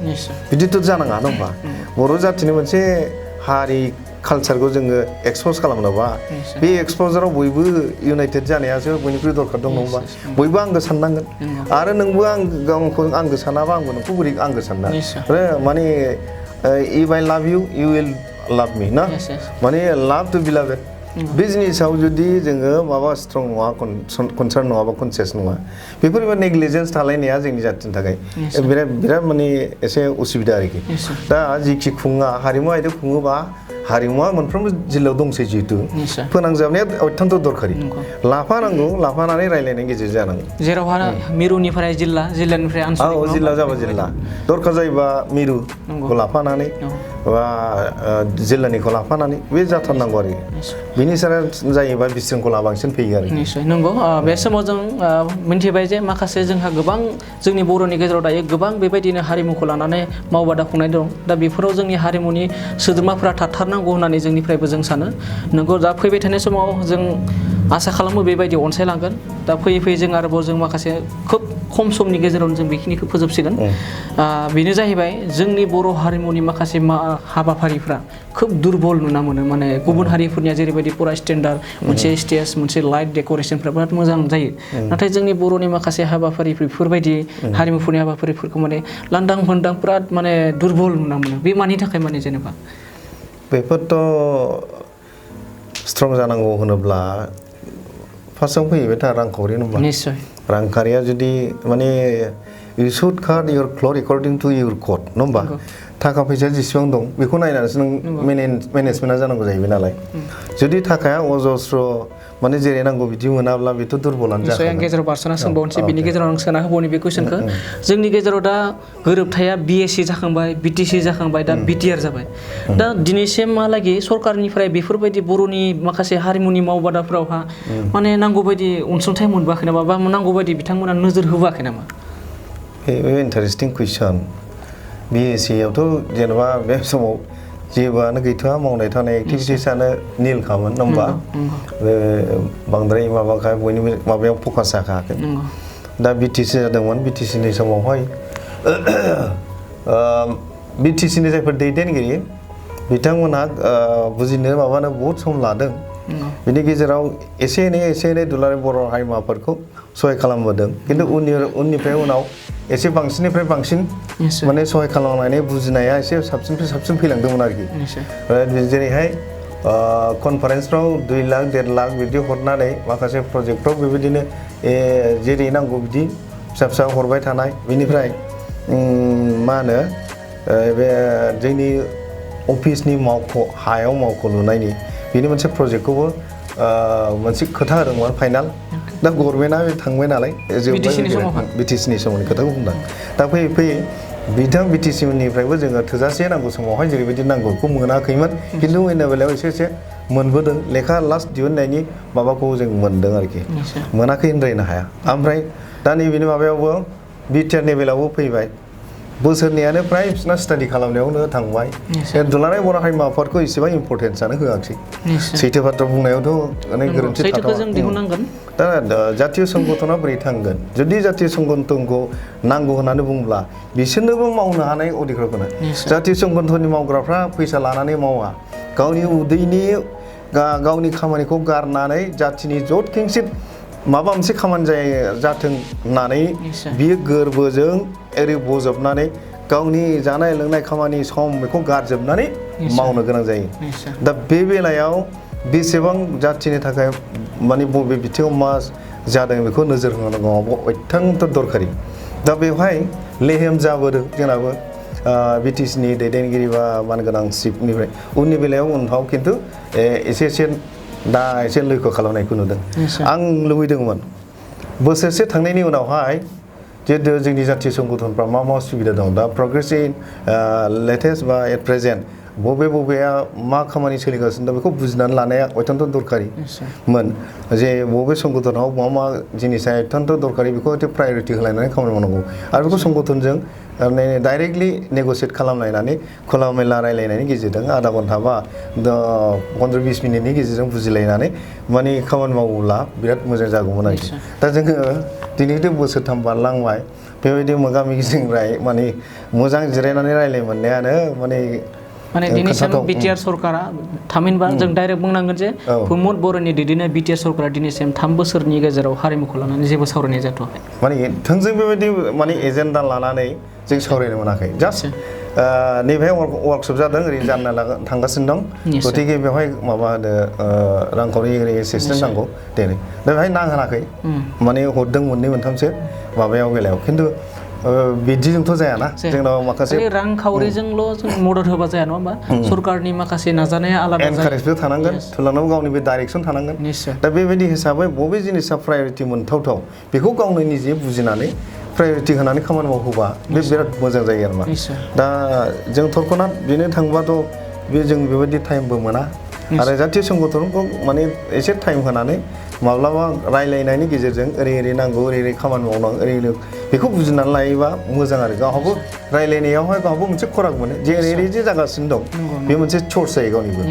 बिदिथ' जानाङा नङा होमबा बर' जाथिनि मोनसे हारि कालचारखौ जोङो एक्सप'ज खालामनोबा बे एक्सप'जाराव बयबो इउनाइटेड जानायासो बयनिख्रुइ दरखार दं नङा होमबा बयबो आंगो साननांगोन आरो नोंबो गावखौ आंगो सानाबा आंबो नोंखौ बोरै आंगो सानना आरो माने इफ आइ लाभ इउ इउ उइल लाभ मी ना माने लाभ टु बि लाभेड बे जिनिसाव जुदि जोङो माबा स्ट्रं नङा कनसार्न नङा बा कनसियास नङा बेफोरबायदि नेग्लिजेन्स थालायनाया जोंनि जाथिनि थाखाय बिराद माने एसे उसुबिदा आरोखि दा जिखि खुङा हारिमु आयदा खुङोबा हारिमुवा मोनफ्रोमबो जिल्लायाव दंसै जिहेतु फोनांजाबनाया अत्यन्त दरखारि लाफानांगौ लाफानानै रायलायनायनि गेजेरजों जानांगौ जेरावहा मिरुनिफ्राय जिल्लानिफ्राय ओनसोल जिल्ला जाबा जिल्ला दरखार जायोबा मिरुखौ लाफानानै बा जिल्लानिखौ लाफानानै बे जाथारनांगौ आरो बिनि सारा जायोबा बिसृंखला बांसिन फैयो आरो निश्चय नंगौ बे समाव जों मिन्थिबाय जे माखासे जोंहा गोबां जोंनि बर'नि गेजेराव दायो गोबां बेबायदिनो हारिमुखौ लानानै मावबादा खुंनाय दं दा बेफोराव जोंनि हारिमुनि सोद्रोमाफोरा थाथारनांगौ होननानै जोंनिफ्रायबो जों सानो नंगौ दा फैबाय थानाय समाव जों आसा खालामो बेबायदि अनसायलांगोन दा फैयै फैयै जों आरोबाव जों माखासे खोब खम समनि गेजेरावनो जों बेखिनिखौ फोजोबसिगोन बेनो जाहैबाय जोंनि बर' हारिमुनि माखासे हाबाफारिफ्रा खोब दुरबल नुना मोनो माने गुबुन हारिफोरनिया जेरैबायदि फुरा स्टेन्डार्ड मोनसे स्टेज मोनसे लाइट डेक'रेसनफ्रा बिराद मोजां जायो नाथाय जोंनि बर'नि माखासे हाबाफारि बेफोरबायदि हारिमुफोरनि हाबाफारिफोरखौ माने लांदां फांदां बिराद माने दुरबल नुना मोनो बे मानि थाखाय माने जेनेबा बेफोरथ' स्ट्रं जानांगौ होनोब्ला फार्स्टआव फैबाय था रांखावरि नङा निश्चय रांखावरिया जुदि माने you should cut your cloth according to your cost नङा होमबा थाखा फैसा जेसेबां दं बेखौ नायनानैसो नों मेनेजमेन्टआ जानांगौ जाहैबाय नालाय जुदि थाखाया अजस्र माने जेरै नांगौ बिदि मोनाब्ला बेथ' दुरबलानो जाखागोन आं गेजेराव बारस'ना सोंबावनोसै बिनि गेजेराव आं सोना होबावनि बे कुइसनखौ जोंनि गेजेराव दा गोरोबथाया बिएससि जाखांबाय बिटिसि जाखांबाय दा बिटिआर जाबाय दा दिनैसिमहालागै सरकारनिफ्राय बेफोरबायदि बर'नि माखासे हारिमुनि मावबादाफोरावहा माने नांगौ बायदि अनसुंथाइ मोनबोआखै नामा बा नांगौ बायदि बिथांमोना नोजोर होबोआखै नामा बे इन्टारेस्टिं कुइसन बिएससियावथ' जेनेबा बे समाव जेबोआनो गैथ'आ मावनाय थानाय एक्टिभिटिसआनो निलखामोन नङा होमबा बांद्राय माबाखाय बयनिबो माबायाव फकास जाखायाखै दा बिटिसि जादोंमोन बिटिसिनि समावहाय बिटिसिनि जायफोर दैदेनगिरि बिथांमोनहा बुजिनो माबानो बहुद सम लादों बिनि गेजेराव एसे एनै दुलाराय बर' हारिमाफोरखौ सहाय खालामबोदों खिन्थु उननिफ्राय उनाव एसे बांसिननिफ्राय बांसिन माने सहाय खालामनानै बुजिनाया एसे साबसिननिफ्राय साबसिन फैलांदोंमोन आरोखि जेरैहाय कनफारेन्सफ्राव 2 लाख 1.5 लाख बिदि हरनानै माखासे प्रजेक्टफ्राव बेबायदिनो जेरै नांगौ बिदि फिसा हरबाय थानाय बेनिफ्राय मा होनो बे जोंनि अफिसनि मावख' हायाव मावख' लुनायनि बेनि मोनसे प्रजेक्टखौबो मोनसे खोथा होदोंमोन फाइनाल दा गभर्नमेन्टआ थांबाय नालाय बिटिसिनि समावनि खोथाखौ बुंदों दा फैयै बिथां बिटिसिनिफ्रायबो जोङो थोजासे नांगौ समावहाय जेरैबायदि नांगौ बेखौ मोनाखैमोन खिन्थु उननि बेलायाव एसे मोनबोदों लेखा लास्ट दिहुननायनि माबाखौ जों मोनदों आरोखि मोनाखै होनद्रायनो हाया ओमफ्राय दा नैबेनि माबायावबो बिटिआरनि बेलायावबो फैबाय बोसोरनैयानो फ्राय बिसिना स्टाडि खालामनायावनो थांबाय दुलाराय बर' हारिमाफोरखौ इसेबां इम्परटेन्सआनो होआखै सैथो बाथ्रा बुंनायावथ' गोरोन्थि थाथावा दा जातीय संगठना बोरै थांगोन जुदि जातीय संगठनखौ नांगौ होननानै बुङोब्ला बिसोरनोबो मावनो हानाय अधिकारखौनो जातीय संगठननि मावग्राफ्रा फैसा लानानै मावा गावनि उदैनि गावनि खामानिखौ गारनानै जाथिनि जथखेंसि माबा मोनसे खामानि जाथों होननानै बियो गोरबोजों एरै बजबनानै गावनि जानाय लोंनाय खामानि सम बेखौ गारजोबनानै मावनो गोनां जायो दा बे बेलायाव बेसेबां जाथिनि थाखाय माने बबे बिथिङाव मा जादों बेखौ नोजोर होनांगौ अत्यन्त दरखारि दा बेवहाय लेहेम जाबोदों जोंनाबो बिटिसिनि दैदेनगिरि बा मानगोनां चिफनिफ्राय उननि बेलायाव उनफ्राव खिन्थु एसे दा एसे लैखो खालामनायखौ नुदों आं लुबैदोंमोन बोसोरसे थांनायनि उनावहाय जिहेतु जोंनि जातीय संगठनफ्रा मा सुबिदा दं दा प्रग्रेसिभ लेटेस्ट बा एट प्रेजेन्ट बबेया मा खामानि सोलिगासिनो दं बेखौ बुजिनानै लानाया अत्यन्त दरखारिमोन जे बबे संगठनाव मा जिनिसा अत्यन्त दरखारि बेखौ प्रायरिटि होलायनानै खामानि मावनांगौ आरो बेखौ संगठनजों डाइरेक्टलि नेगसियेट खालामलायनानै खुला मेला रायलायनायनि गेजेरजों आधा घन्टा बा 15-20 मिनिटनि गेजेरजों बुजिलायनानै माने खामानि मावोब्ला बिराद मोजां जागौमोन आरोखि दा जोङो दिनैथ' बोसोरथाम बारलांबाय बेबायदि मोगा मोगिजों माने मोजां जिरायनानै रायलाय मोननायानो माने दिनैसिम बिटिआर सरकारा थामहिनबा जों डाइरेक्ट बुंनांगोन जे प्रमद बर'नि दैदेननाय बिटिआर सरकारा दिनैसिम 3 बोसोरनि गेजेराव हारिमुखौ लानानै जेबो सावरायनाय जाथ'वाखै माने थोंजों बेबायदि माने एजेन्डा लानानै जों सावरायनो मोनाखै जास्ट नैबेहाय वार्कशप जादों ओरै जानो थांगासिनो दं गतिके बेवहाय माबा होनो रांखावरि एसिस्टेन्ट नांगौ दिनै दा बेवहाय नांहोनाखै माने हरदों 2-3सो माबायाव बेलायाव खिन्थु बिदिजोंथ' जायाना जोंनाव माखासे रांखावरिजोंल' जों मदद होबा जाया नङा होमबा सरकारनि माखासे नाजानाया आलादा एनकारेजबो थानांगोन थुलांनांगौ गावनि बे डाइरेक्सन थानांगोन दा बेबायदि हिसाबै बबे जिनिसा प्रायरिटि मोनथावथाव बेखौ गावनो निजे बुजिनानै प्रायरिटि होनानै खामानि मावोबा बे बिराद मोजां जायो आरोमा दा जों थरखनात बेनो थांबाथ' बे जों बेबायदि टाइमबो मोना आरो जातीय संगठनखौ माने एसे टाइम होनानै माब्लाबा रायलायनायनि गेजेरजों ओरै नांगौ ओरै खामानि मावनांगौ ओरै बेखौ बुजिनानै लायोबा मोजां आरो गावहाबो रायलायनायावहाय गावहाबो मोनसे खराग मोनो जे ओरै जे जागासिनो दं बे मोनसे चर्स जायो गावनिबो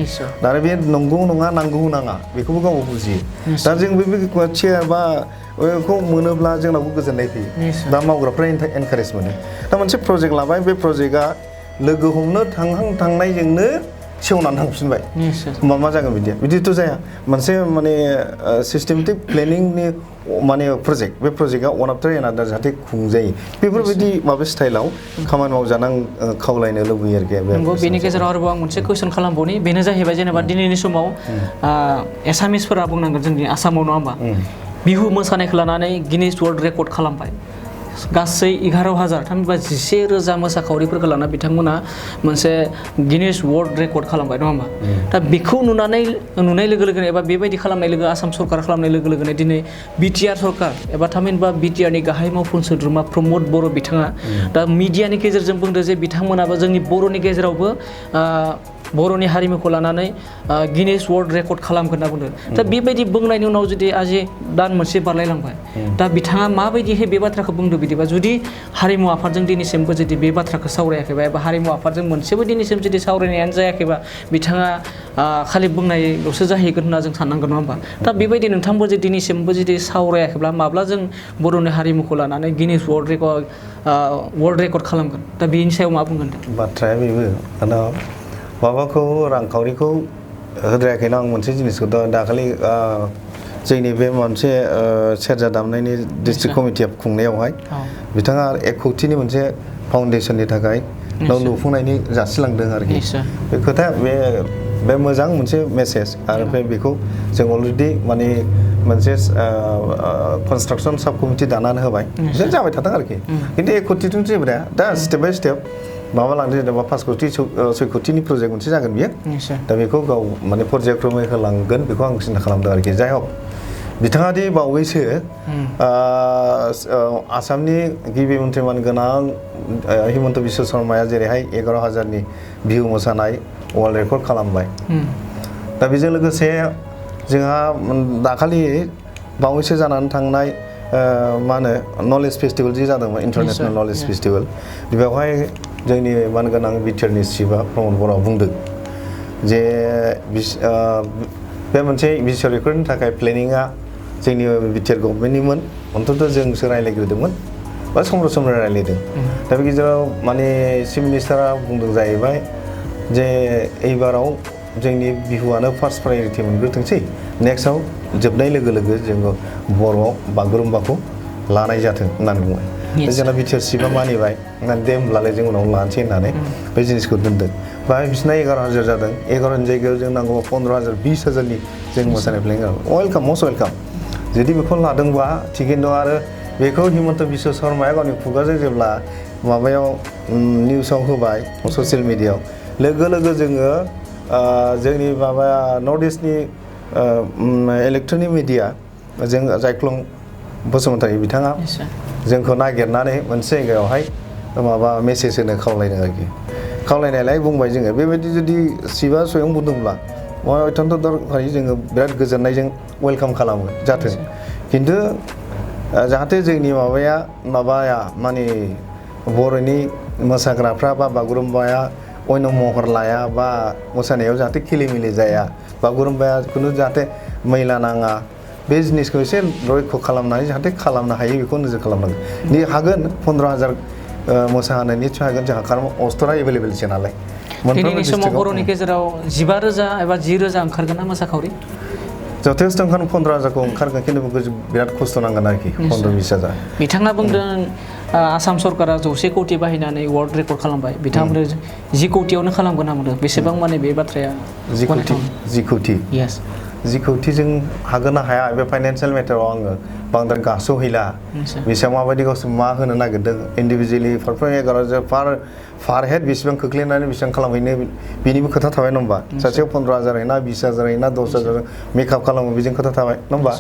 दा बे नंगौ नङा नांगौ नाङा बेखौबो गावबो बुजियो दा जों बे चेयार बा बेखौ मोनोब्ला जोंनावबो गोजोननाय फैयो दा मावग्राफ्रा एनकारेज मोनो दा मोनसे प्रजेक्ट लाबाय बे प्रजेक्टआ लोगो हमनो थांनायजोंनो सेवनानै थांफिनबाय होमबा मा जागोन बिदिथ' जाया मोनसे माने सिस्टेमेटिक प्लेनिंनि माने प्रजेक्ट बे प्रजेक्टआ वान आफ्टार एनादार जाहाथे खुंजायो बेफोरबायदि माबा स्टाइलाव खामानि मावजानो आं खावलायनो लुबैयो आरोखि नंगौ बेनि गेजेराव आरोबाव आं मोनसे कुइसन खालामबावनि बेनो जाहैबाय जेनेबा दिनैनि समाव एसामिसफोरा बुंनांगोन जोंनि आसामाव नङा होमबा बिहु मोसानायखौ लानानै गिनिस वर्ल्ड रेकर्ड खालामबाय गासै 11,000 थामहिनबा 11,000 मोसाखावरिफोरखौ लाना बिथांमोना मोनसे गिनिस वर्ल्ड रेकर्ड खालामबाय नङा होमबा दा बेखौ नुनाय लोगो लोगोनो एबा बेबायदि खालामनाय लोगो आसाम सरकार खालामनाय लोगो लोगोनो दिनै बिटिआर सरकार एबा थामहिनबा बिटिआरनि गाहाय मावफुं सोद्रोमा प्रमद बर' बिथाङा दा मिडियानि गेजेरजों बुंदों जे बिथांमोनाबो जोंनि बर'नि गेजेरावबो बर'नि हारिमुखौ लानानै गिनिस वर्ल्ड रेकर्ड खालामगोन होनना बुंदों दा बेबायदि बुंनायनि उनाव जुदि आजि दान मोनसे बारलायलांबाय दा बिथाङा माबायदिहाय बे बाथ्राखौ बुंदों बिदिबा जुदि हारिमु आफादजों दिनैसिमबो जुदि बे बाथ्राखौ सावरायाखैबा एबा हारिमु आफादजों मोनसेबो दिनैसिम जुदि सावरायनायानो जायाखैबा बिथाङा खालि बुंनायल'सो जाहैगोन होनना जों साननांगोन नङा होमबा दा बेबायदि नोंथांबो जुदि दिनैसिमबो जुदि सावरायाखैब्ला माब्ला जों बर'नि हारिमुखौ लानानै गिनिस वर्ल्ड रेकर्ड खालामगोन दा बेनि सायाव मा बुंगोन बाथ्राया बेबो माबाखौ रांखावरिखौ होद्रायाखैना आं मोनसे जिनिसखौ दाखालि जोंनि बे मोनसे सेरजा दामनायनि डिस्ट्रिक्ट कमिटिया खुंनायावहाय बिथाङा 1 कौटिनि मोनसे फाउन्डेसननि थाखाय न' लुफुंनायनि जासिलांदों आरोखि बे खोथाया बे मोजां मोनसे मेसेज आरो बेखौ जों अलरेडि माने मोनसे कनस्ट्राक्सन साब कमिटि दानानै होबाय बिदिनो जाबाय थादों आरोखि खिन्थु 1 कौटिथ' जेबो दा स्टेप बाय स्टेप माबा लांदों जेनेबा 5 कौटि 6 कौटिनि प्रजेक्ट मोनसे जागोन बियो दा बेखौ गाव माने पर्यायक्रमै होलांगोन बेखौ आं सिन्था खालामदों आरोखि जाय हक बिथाङा दि बावैसो आसामनि गिबि मन्त्रिमान गोनां हिमन्त बिश्व शर्माया जेरैहाय 11,000नि बिहु मोसानाय वर्ल्ड रेकर्ड खालामबाय दा बेजों लोगोसे जोंहा दाखालि बावैसो जानानै थांनाय मा होनो नलेज फेस्टिभेल जि जादोंमोन इन्टारनेशनेल नलेज फेस्टिभेल बेवहाय जोंनि मानगोनां बिटिआरनि चिफआ प्रमद बर'आ बुंदों जे बे मोनसे बिश्व रेकर्डनि थाखाय प्लेनिंआ जोंनि बिटिआर गभर्नमेन्टनिमोन अन्तत जोंसो रायज्लायग्रोदोंमोन बा समब्रा रायज्लायदों दा बे गेजेराव माने चिफ मिनिस्टारा बुंदों जाहैबाय जे एबाराव जोंनि बिहुआनो फार्स्ट प्रायरिटि मोनग्रोथोंसै नेक्स्टआव जोबनाय लोगो लोगो जोङो बर'आव बागुरुम्बाखौ लानाय जाथों होननानै बुंबाय जोंना बिटिआर चिफआ मानिबाय होननानै दे होमब्लालाय जों उनाव लानोसै होननानै बे जिनिसखौ दोनदों बाहाय बिसिना 11,000 जादों 11,000 जायगायाव जों नांगौ 15,000 20,000नि जों मोसानाय प्लेनिं वेलकाम मस्ट वेलकाम जुदि बेखौ लादोंबा थिगैनो दं आरो बेखौ हिमन्त बिश्व शर्माया गावनि खुगाजों जेब्ला माबायाव निउसाव होबाय ससियेल मिडियायाव लोगो लोगो जोङो जोंनि माबाया नर्थ इस्टनि इलेक्ट्रनिक मिडिया जों जायख्लं बसुमतारी बिथाङा जोंखौ नागिरनानै मोनसे जायगायावहाय माबा मेसेज होनो खावलायदों आरोखि खावलायनायलाय बुंबाय जोङो बेबायदि जुदि शिबा स्वयं बुंदोंब्ला अत्यन्त दरखारि जोङो बिराद गोजोननायजों वेलकाम खालामो जाथों खिन्थु जाहाथे जोंनि माबाया माने बर'नि मोसाग्राफ्रा बा बागुरुम्बाया अयन महर लाया बा मोसानायाव जाहाथे खिलिमिलि जाया बागुरुम्बाया खुनु जाहाथे मैला नाङा बे जिनिसखौ एसे रैखा खालामनानै जाहाथे खालामनो हायो बेखौ नोजोर खालामनांगोन हागोन 15,000 मोसाहोनो निस्सय हागोन जोंहा खारन अस्ट्रा एभेलेबेलसो नालाय दिनैनि समाव बर'नि गेजेराव 15,000 एबा 10,000 ओंखारगोन ना मोसाखावरि जथेस्थ' ओंखारगोन 15,000खौ ओंखारगोन खिन्थु बिराद खस्थ' नांगोन आरोखि 15-20,000 बिथाङा बुंदों आसाम सरकारा 100 कौटि बाहायनानै वर्ल्ड रेकर्ड खालामबाय बिथाङा बुंदों 10 कौटियावनो खालामगोन होनना बुंदों बेसेबां माने बे बाथ्राया 10 कौटि यस 10 कौटिजों हागोन ना हाया बे फाइनान्सियेल मेटाराव आङो बांद्राय गास'हैला बेसेबां माबायदि गावसोर मा होनो नागिरदों इन्डिभिजुवेलि फारफ्रोम 11,000 पार हेड बेसेबां खोख्लैनानै बेसेबां खालामहैनो बिनिबो खोथा थाबाय नङा होमबा सासेयाव 15,000 हैना 20,000 हैना 10,000 मेकआप खालामो बेजों खोथा थाबाय नङा होमबा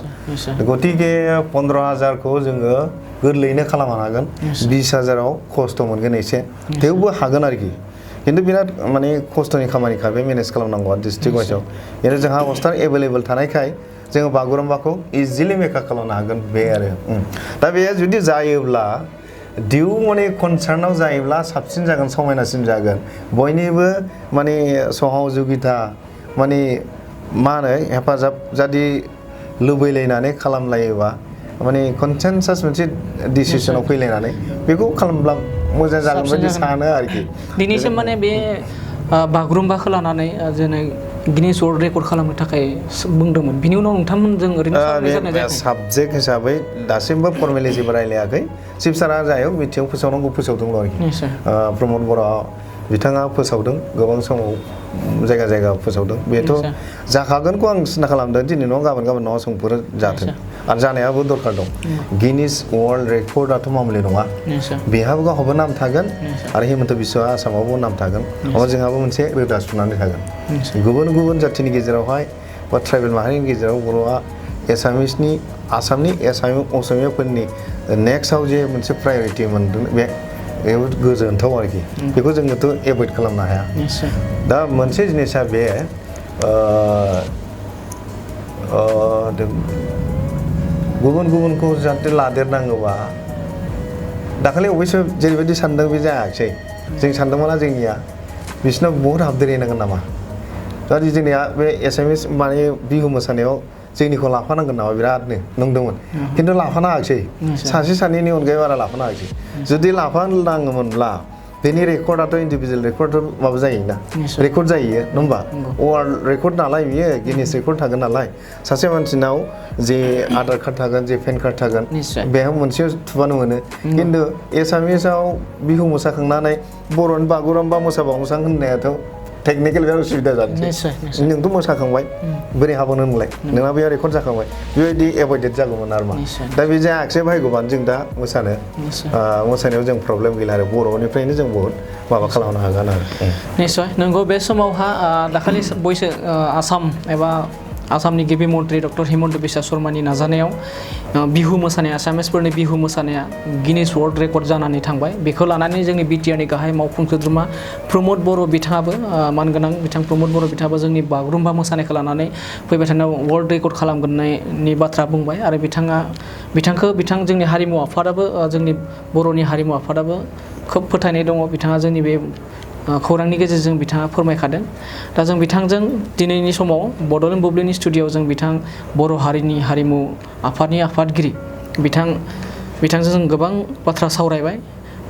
गतिके 15,000खौ जोङो गोरलैयैनो खालामनो हागोन 20,000आव खस्थ' मोनगोन एसे थेवबो हागोन आरोखि खिन्थु बिराद माने खस्थ'नि खामानिखा बे मेनेज खालामनांगौआ डिस्ट्रिक्ट वाइसआव खिन्थु जोंहा हस्टार एभेलेबल थानायखाय जोङो बागुरुम्बाखौ इजिलि मेकआप खालामनो हागोन बे आरो दा बे जुदि जायोब्ला डिउ माने कनसार्टआव जायोब्ला साबसिन जागोन समायनासिन जागोन बयनिबो माने सहजुगिता माने मा होनो हेफाजाब जुदि लुबैलायनानै खालामलायोबा माने कनसेनसास मोनसे डिसिसनाव फैलायनानै बेखौ खालामब्ला मोजां जागोन बायदि सानो आरोखि दिनैसिम माने बे बागुरुम्बाखौ लानानै जेनै गिनिस वर्ल्ड रेकर्ड खालामनो थाखाय बुंदोंमोन बिनि उनाव नोंथांमोनजों ओरैनो सावरायनाय जायाखै साबजेक्ट हिसाबै दासिमबो फर्मेलिटिबो रायलायाखै चिफ सारा जायो मिटिं फोसावनांगौ फोसावदोंल' आरोखि प्रमद बर' बिथाङा फोसावदों गोबां समाव जायगा जायगा फोसावदों बेथ' जाखागोनखौ आं सिन्था खालामदों दिनै नङा गाबोन नङा समफोर जाथों आरो जानायाबो दरखार दं गिनिस वर्ल्ड रेकर्डआथ' मामुलि नङा बेहाबो गावहाबो नाम थागोन आरो हिमन्त बिश्वआ आसामावबो नाम थागोन अब्ला जोंहाबो मोनसे रोदा सुनानै थागोन गुबुन गुबुन जाथिनि गेजेरावहाय बा ट्राइबेल माहारिनि गेजेराव बर'आ एसामिसनि आसामनि असमियाफोरनि नेक्स्टआव जे मोनसे प्रायरिटि मोनदों बे गोजोनथाव आरोखि बेखौ जोङोथ' एभयड खालामनो हाया दा मोनसे जिनिसा बे गुबुन गुबुनखौ जाहाथे लादेरनाङोबा दाखालि अबयस्से जेरैबायदि सानदों बे जायाखिसै जों सानदोंमोना जोंनिया बिसोरनाव बहुद हाबदेरहैनांगोन नामा दा जोंनिया बे एसामिस माने बिहु मोसानायाव जोंनिखौ लाफानांगोन नामा बिरादनो नंदोंमोन खिन्थु लाफानाङाखिसै सासे सानैनि अनगायै बारा लाफानाङाखिसै जुदि लाफानाङोमोनब्ला बेनि रेकर्डआथ' इन्डिभिजुवेल रेकर्ड माबा जायोना रेकर्ड जायो नङा होमबा वर्ल्ड रेकर्ड नालाय बियो गिनिस रेकर्ड थागोन नालाय सासे मानसिनाव जे आधार कार्ड थागोन जे पेन कार्ड थागोन बेहाय मोनसे थुबानो मोनो खिन्थु एसामिसाव बिहु मोसाखांनानै बर'नि बागुरुम्बा मोसाबावनोसां होननायाथ' टेकनिकेल बिराद उसुबिदा जानोसै नोंथ' मोसाखांबाय बोरै हाबावनो होनलाय नोंना बेयाव रेकर्ड जाखांबाय बेबायदि एभयडेड जागौमोन आरो मा दा बे जायाखिसै भाग्यबान जों दा मोसानायाव जों प्रब्लेम गैला आरो बर'निफ्रायनो जों बहुद माबा खालामनो हागोन आरो निश्चय नंगौ बे समावहा दाखालि बयसो आसाम एबा आसामनि गिबि मन्त्रि डक्टर हिमन्त बिश्व शर्मानि नाजानायाव बिहु मोसानाया आसामिसफोरनि बिहु मोसानाया गिनिस वर्ल्ड रेकर्ड जानानै थांबाय बेखौ लानानै जोंनि बिटिआरनि गाहाय मावफुं सोद्रोमा प्रमद बर' बिथाङाबो मानगोनां बिथां प्रमद बर' बिथाङाबो जोंनि बागुरुम्बा मोसानायखौ लानानै फैबाय थानायाव वर्ल्ड रेकर्ड खालामगोननि बाथ्रा बुंबाय आरो बिथां जोंनि हारिमु आफादाबो जोंनि बर'नि हारिमु आफादाबो खोब फोथायनाय दङ बिथाङा जोंनि बे खौरांनि गेजेरजों बिथाङा फोरमायखादों दा जों बिथांजों दिनैनि समाव बड'लेण्ड बुब्लिनि स्टुडिअ'आव जों बिथां बर' हारिनि हारिमु आफादनि आफादगिरि बिथांजों जों गोबां बाथ्रा सावरायबाय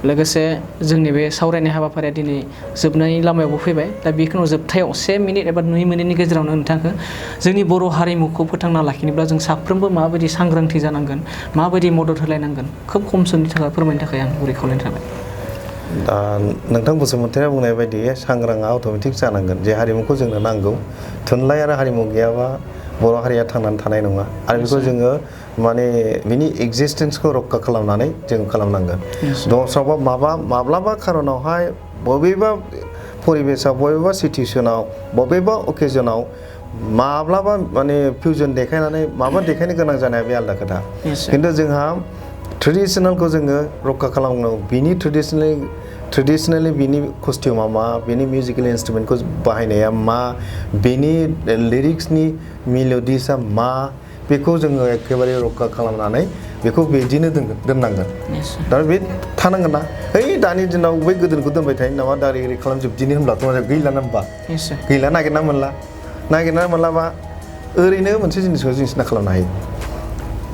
लोगोसे जोंनि बे सावरायनाय हाबाफारिया दिनै जोबनायनि लामायावबो फैबाय दा बेखिनियाव जोबथायाव 1 मिनिट एबा 2 मिनिटनि गेजेरावनो नोंथांखौ जोंनि बर' हारिमुखौ फोथांना लाखिनोब्ला जों साफ्रोमबो माबायदि सांग्रांथि जानांगोन माबायदि मदद होलायनांगोन खोब खम समनि थाखाय फोरमायनो थाखाय आं गुरै खावलायनाय थाबाय दा नोंथां बसुमतारिया बुंनाय बायदि सांग्रांआ अट'मेटिक जानांगोन जे हारिमुखौ जोंनो नांगौ थुनलाइ आरो हारिमु गैयाबा बर' हारिया थांनानै थानाय नङा आरो बेखौ जोङो माने बिनि एक्जिस्टेन्सखौ रैखा खालामनानै जों खालामनांगोन दस्राबा माब्लाबा खारनावहाय बबेबा परिबेसाव बबेबा सिटुएसनाव बबेबा अकेजनाव माब्लाबा माने फिउजन देखायनानै माबा देखायनो गोनां जानाया बे आलादा खोथा खिन्थु जोंहा ट्रेडिसनेलखौ जोङो रैखा खालामनांगौ बिनि ट्रेडिसनेलि बिनि कस्टिउमा मा बिनि मिउजिकेल इन्सट्रुमेन्टखौ बाहायनाया मा बिनि लिरिक्सनि मेल'डिसआ मा बेखौ जोङो एखेबारे रैखा खालामनानै बेखौ बिदिनो दोननांगोन दा बे थानांगोन ना ओइ दानि दिनाव बै गोदोनिखौ दोनबाय थायो नामा दा ओरै खालामजोबदिनि होनब्लाथ' गैला ना होनबा गैला नागिरना मोनलाबा ओरैनो मोनसे जिनिसखौ जों सिन्था खालामनो हायो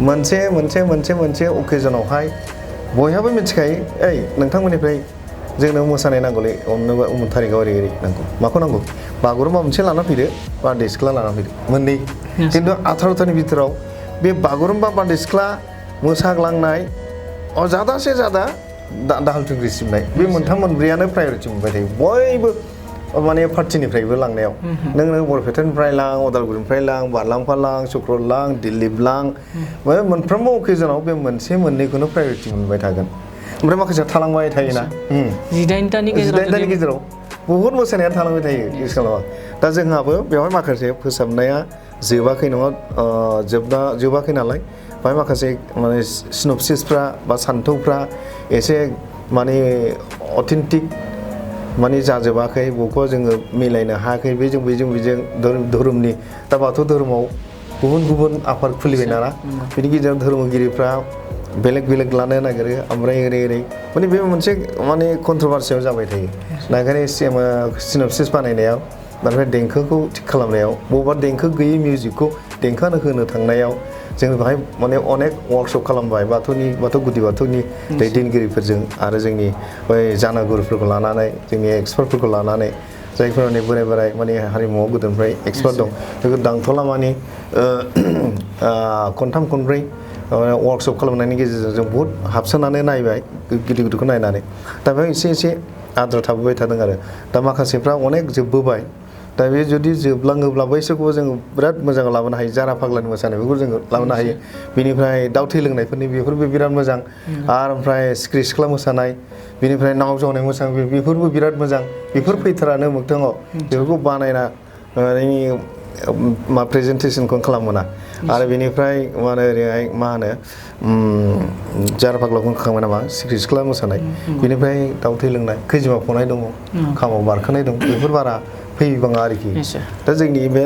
मोनसे अकेजनावहाय बयहाबो मिथिखायो ओइ नोंथांमोननिफ्राय जोंनो मोसानाय नांगौलै अननोबा उमुक थारिखआव ओरै नांगौ माखौ नांगौ बागुरुम्बा मोनसे लाना फैदो बारदै सिख्ला लाना फैदो मोननै खिन्थु 18तानि बिथोराव बे बागुरुम्बा बारदै सिख्ला मोसाग्लांनाय जादासे जादा दाहाल थुंग्रि सिबनाय बे मोनथाम मोनब्रैयानो प्रायरिटि मोनबाय थायो बयबो माने पार्टिनिफ्रायबो लांनायाव नों बरपेटानिफ्राय लां उदालगुरिनिफ्राय लां बारलांफा लां चक्र लां दिल्ली लां मोनफ्रोमबो अकेजनाव बे मोनसे मोननैखौनो प्रायरिटि मोनबाय थागोन ओमफ्राय माखासेया थालांबाय थायोना 18तानि गेजेराव बहुद मोसानाया थालांबाय थायो इस्कुलाव दा जोंहाबो बेवहाय माखासे फोसाबनाया जोबाखै नङा जोबाखै नालाय बाहाय माखासे माने सिनपसिसफ्रा बा सान्थौफ्रा एसे माने अथेन्टिक माने जाजोबाखै बेखौ जोङो मिलायनो हायाखै बेजों धोरोमनि दा बाथौ धोरोमाव गुबुन गुबुन आफाद खुलिबाय नाना बिनि गेजेराव धर्मगिरिफ्रा बेलेग बेलेग लानो नागिरो ओमफ्राय ओरै माने बे मोनसे माने कन्ट्रभार्सियाव जाबाय थायो नागारि सिनपसिस बानायनायाव ओमफ्राय देंखोखौ थिग खालामनायाव बबेबा देंखो गैयै मिउजिकखौ देंखो होनो थांनायाव जों बाहाय माने अनेक वर्कशप खालामबाय बाथौ गुदि बाथौनि दैदेनगिरिफोरजों आरो जोंनि बै जानागुरुफोरखौ लानानै जोंनि एक्सपार्टफोरखौ लानानै जायफोर माने बोराय माने हारिमुआव गोदोनिफ्राय एक्सपार्ट दं बेखौ दांथला माने खनथाम खनब्रै वर्कशप खालामनायनि गेजेरजों जों बहुद हाबसोनानै नायबाय गिदिर गिदिरखौ नायनानै दा बेयाव एसे आद्रा थाबोबाय थादों आरो दा माखासेफ्रा अनेक जोबबोबाय दा बे जुदि जोबलाङोब्ला बैसोरखौबो जोङो बिराद मोजां लाबोनो हायो जारा फाग्लानि मोसानायफोरखौ जोङो लाबोनो हायो बिनिफ्राय दाउ थै लोंनायफोरनि बेफोरबो बिराद मोजां आरो ओमफ्राय सिख्रि सिख्ला मोसानाय बिनिफ्राय नाव जावनाय मोसानाय बेफोरबो बिराद मोजां बेफोर फैथारानो मोगथाङाव बेफोरखौ बानायना मा प्रेजेन्टेसनखौ खालामोना आरो बेनिफ्राय मा होनो ओरैहाय मा होनो जारा फाग्लाखौ खालामो नामा सिख्रि सिख्ला मोसानाय बेनिफ्राय दाउ थै लोंनाय खैजिमा फनाय दङ खामाव बारखोनाय दं बेफोर बारा फैबाङा आरोखि दा जोंनि बे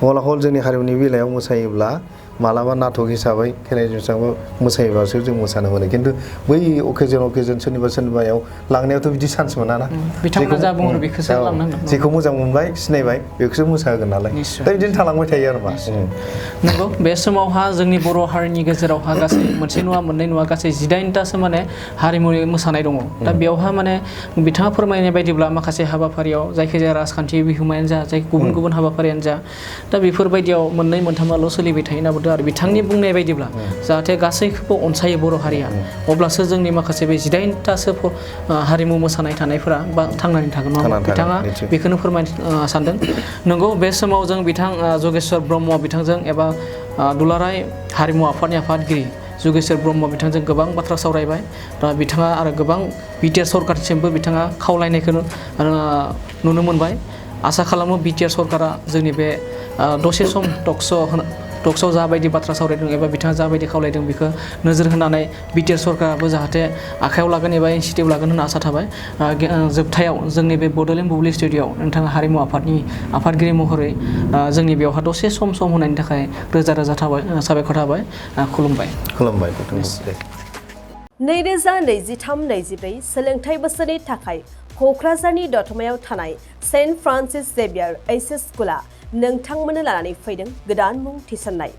हल जोंनि हारिमुनि बेलायाव मोसायोब्ला मालाबा नाटक हिसाबै खेराइ हिसाबै मोसायोबासो जों मोसानो मोनो खिन्थु बै अकेजन सोरनिबायाव लांनायावथ' बिदि चान्स मोना ना बिथांमोना जा बुङो बेखौसो लांनांगोन जेखौ मोजां मोनबाय सिनायबाय बेखौसो मोसाहोगोन नालाय दा बिदिनो थालांबाय थायो आरो मा नंगौ बे समावहा जोंनि बर' हारिनि गेजेरावहा गासै मोनसे नङा मोननै नङा गासै 18तासो माने हारिमुनि मोसानाय दङ दा बेयावहा माने बिथाङा फोरमायनाय बायदिब्ला माखासे हाबाफारियाव जायखिजाया राजखान्थि बिहोमायानो जा जाय गुबुन गुबुन हाबाफारियानो जा दा बेफोरबायदियाव मोननै मोनथामाल' सोलिबाय थायो होनना बुंदों आरो बिथांनि बुंनाय बायदिब्ला जाहाथे गासैखौबो अनसायो बर' हारिया अब्लासो जोंनि माखासे बे 18तासो हारिमु मोसानाय थानायफोरा बा थांनानै थागोन नङा बिथाङा बेखौनो फोरमायनो सानदों नंगौ बे समाव जों बिथां जगेश्वर ब्रह्म बिथांजों एबा दुलाराय हारिमु आफादनि आफादगिरि जगेश्वर ब्रह्म बिथांजों गोबां बाथ्रा सावरायबाय दा बिथाङा आरो गोबां बिटिआर सरकारसिमबो बिथाङा खावलायनायखौ नुनो मोनबाय आसा खालामो बिटिआर सरकारा जोंनि बे दसे सम टक्सआव जाबायदि बाथ्रा सावरायदों एबा बिथाङा जाबायदि खावलायदों बेखौ नोजोर होनानै बिटिआर सरकाराबो जाहाथे आखायाव लागोन एबा इनिसिएटिभ लागोन होनना आसा थाबाय जोबथायाव जोंनि बे बड'लेण्ड बुब्लि स्टुडिय'आव नोंथाङा हारिमु आफादनि आफादगिरि महरै जोंनि बेवहाय दसे सम होनायनि थाखाय रोजा रोजा साबायखर थाबाय खुलुमबाय 2023-24 सोलोंथाइ बोसोरनि थाखाय क'क्राझारनि दतमायाव थानाय सेन्ट फ्रान्सिस जेभियार एइचएस स्कुला नोंथांमोननो लानानै फैदों गोदान मुं थिसननाय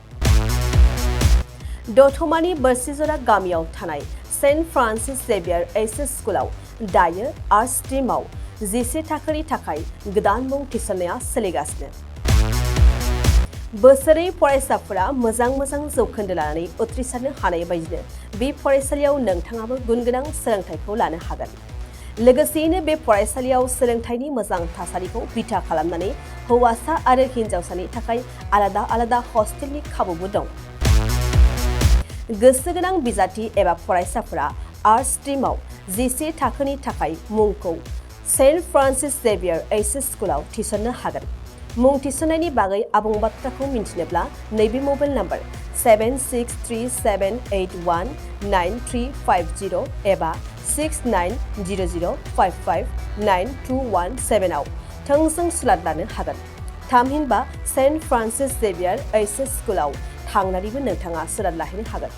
दतमानि बोरसिजरा गामियाव थानाय सेन्ट फ्रान्सिस जेभियार एइचएस स्कुलाव दायो आर्ट्स स्ट्रिमाव 11 थाखोनि थाखाय गोदान मुं थिसननाया सोलिगासिनो बोसोरै फरायसाफोरा मोजां जौखोन्दो लानानै उथ्रिसारनो हानाय बायदिनो बे फरायसालियाव नोंथाङाबो गुनगोनां सोलोंथाइखौ लानो हागोन लोगोसेयैनो बे फरायसालियाव सोलोंथाइनि मोजां थासारिखौ बिथा खालामनानै हौवासा आरो हिन्जावसानि थाखाय आलादा हस्टेलनि खाबुबो दं गोसो गोनां बिजाथि एबा फरायसाफोरा आर्ट्स स्ट्रिमाव 11 थाखोनि थाखाय मुंखौ सेन्ट फ्रान्सिस जेभियार एइचएस स्कुलाव थिसननो हागोन मुं थिसननायनि बागै आबुं बाथ्राखौ मिन्थिनोब्ला नैबे मबाइल नाम्बार 7637819350 एबा 6900559217 आव थोंजों सुलाद लानो हागोन थामहिनबा सेन्ट फ्रान्सिस जेभियार एइचएस स्कुलाव थांनानैबो नोंथाङा सुलाद लाहैनो हागोन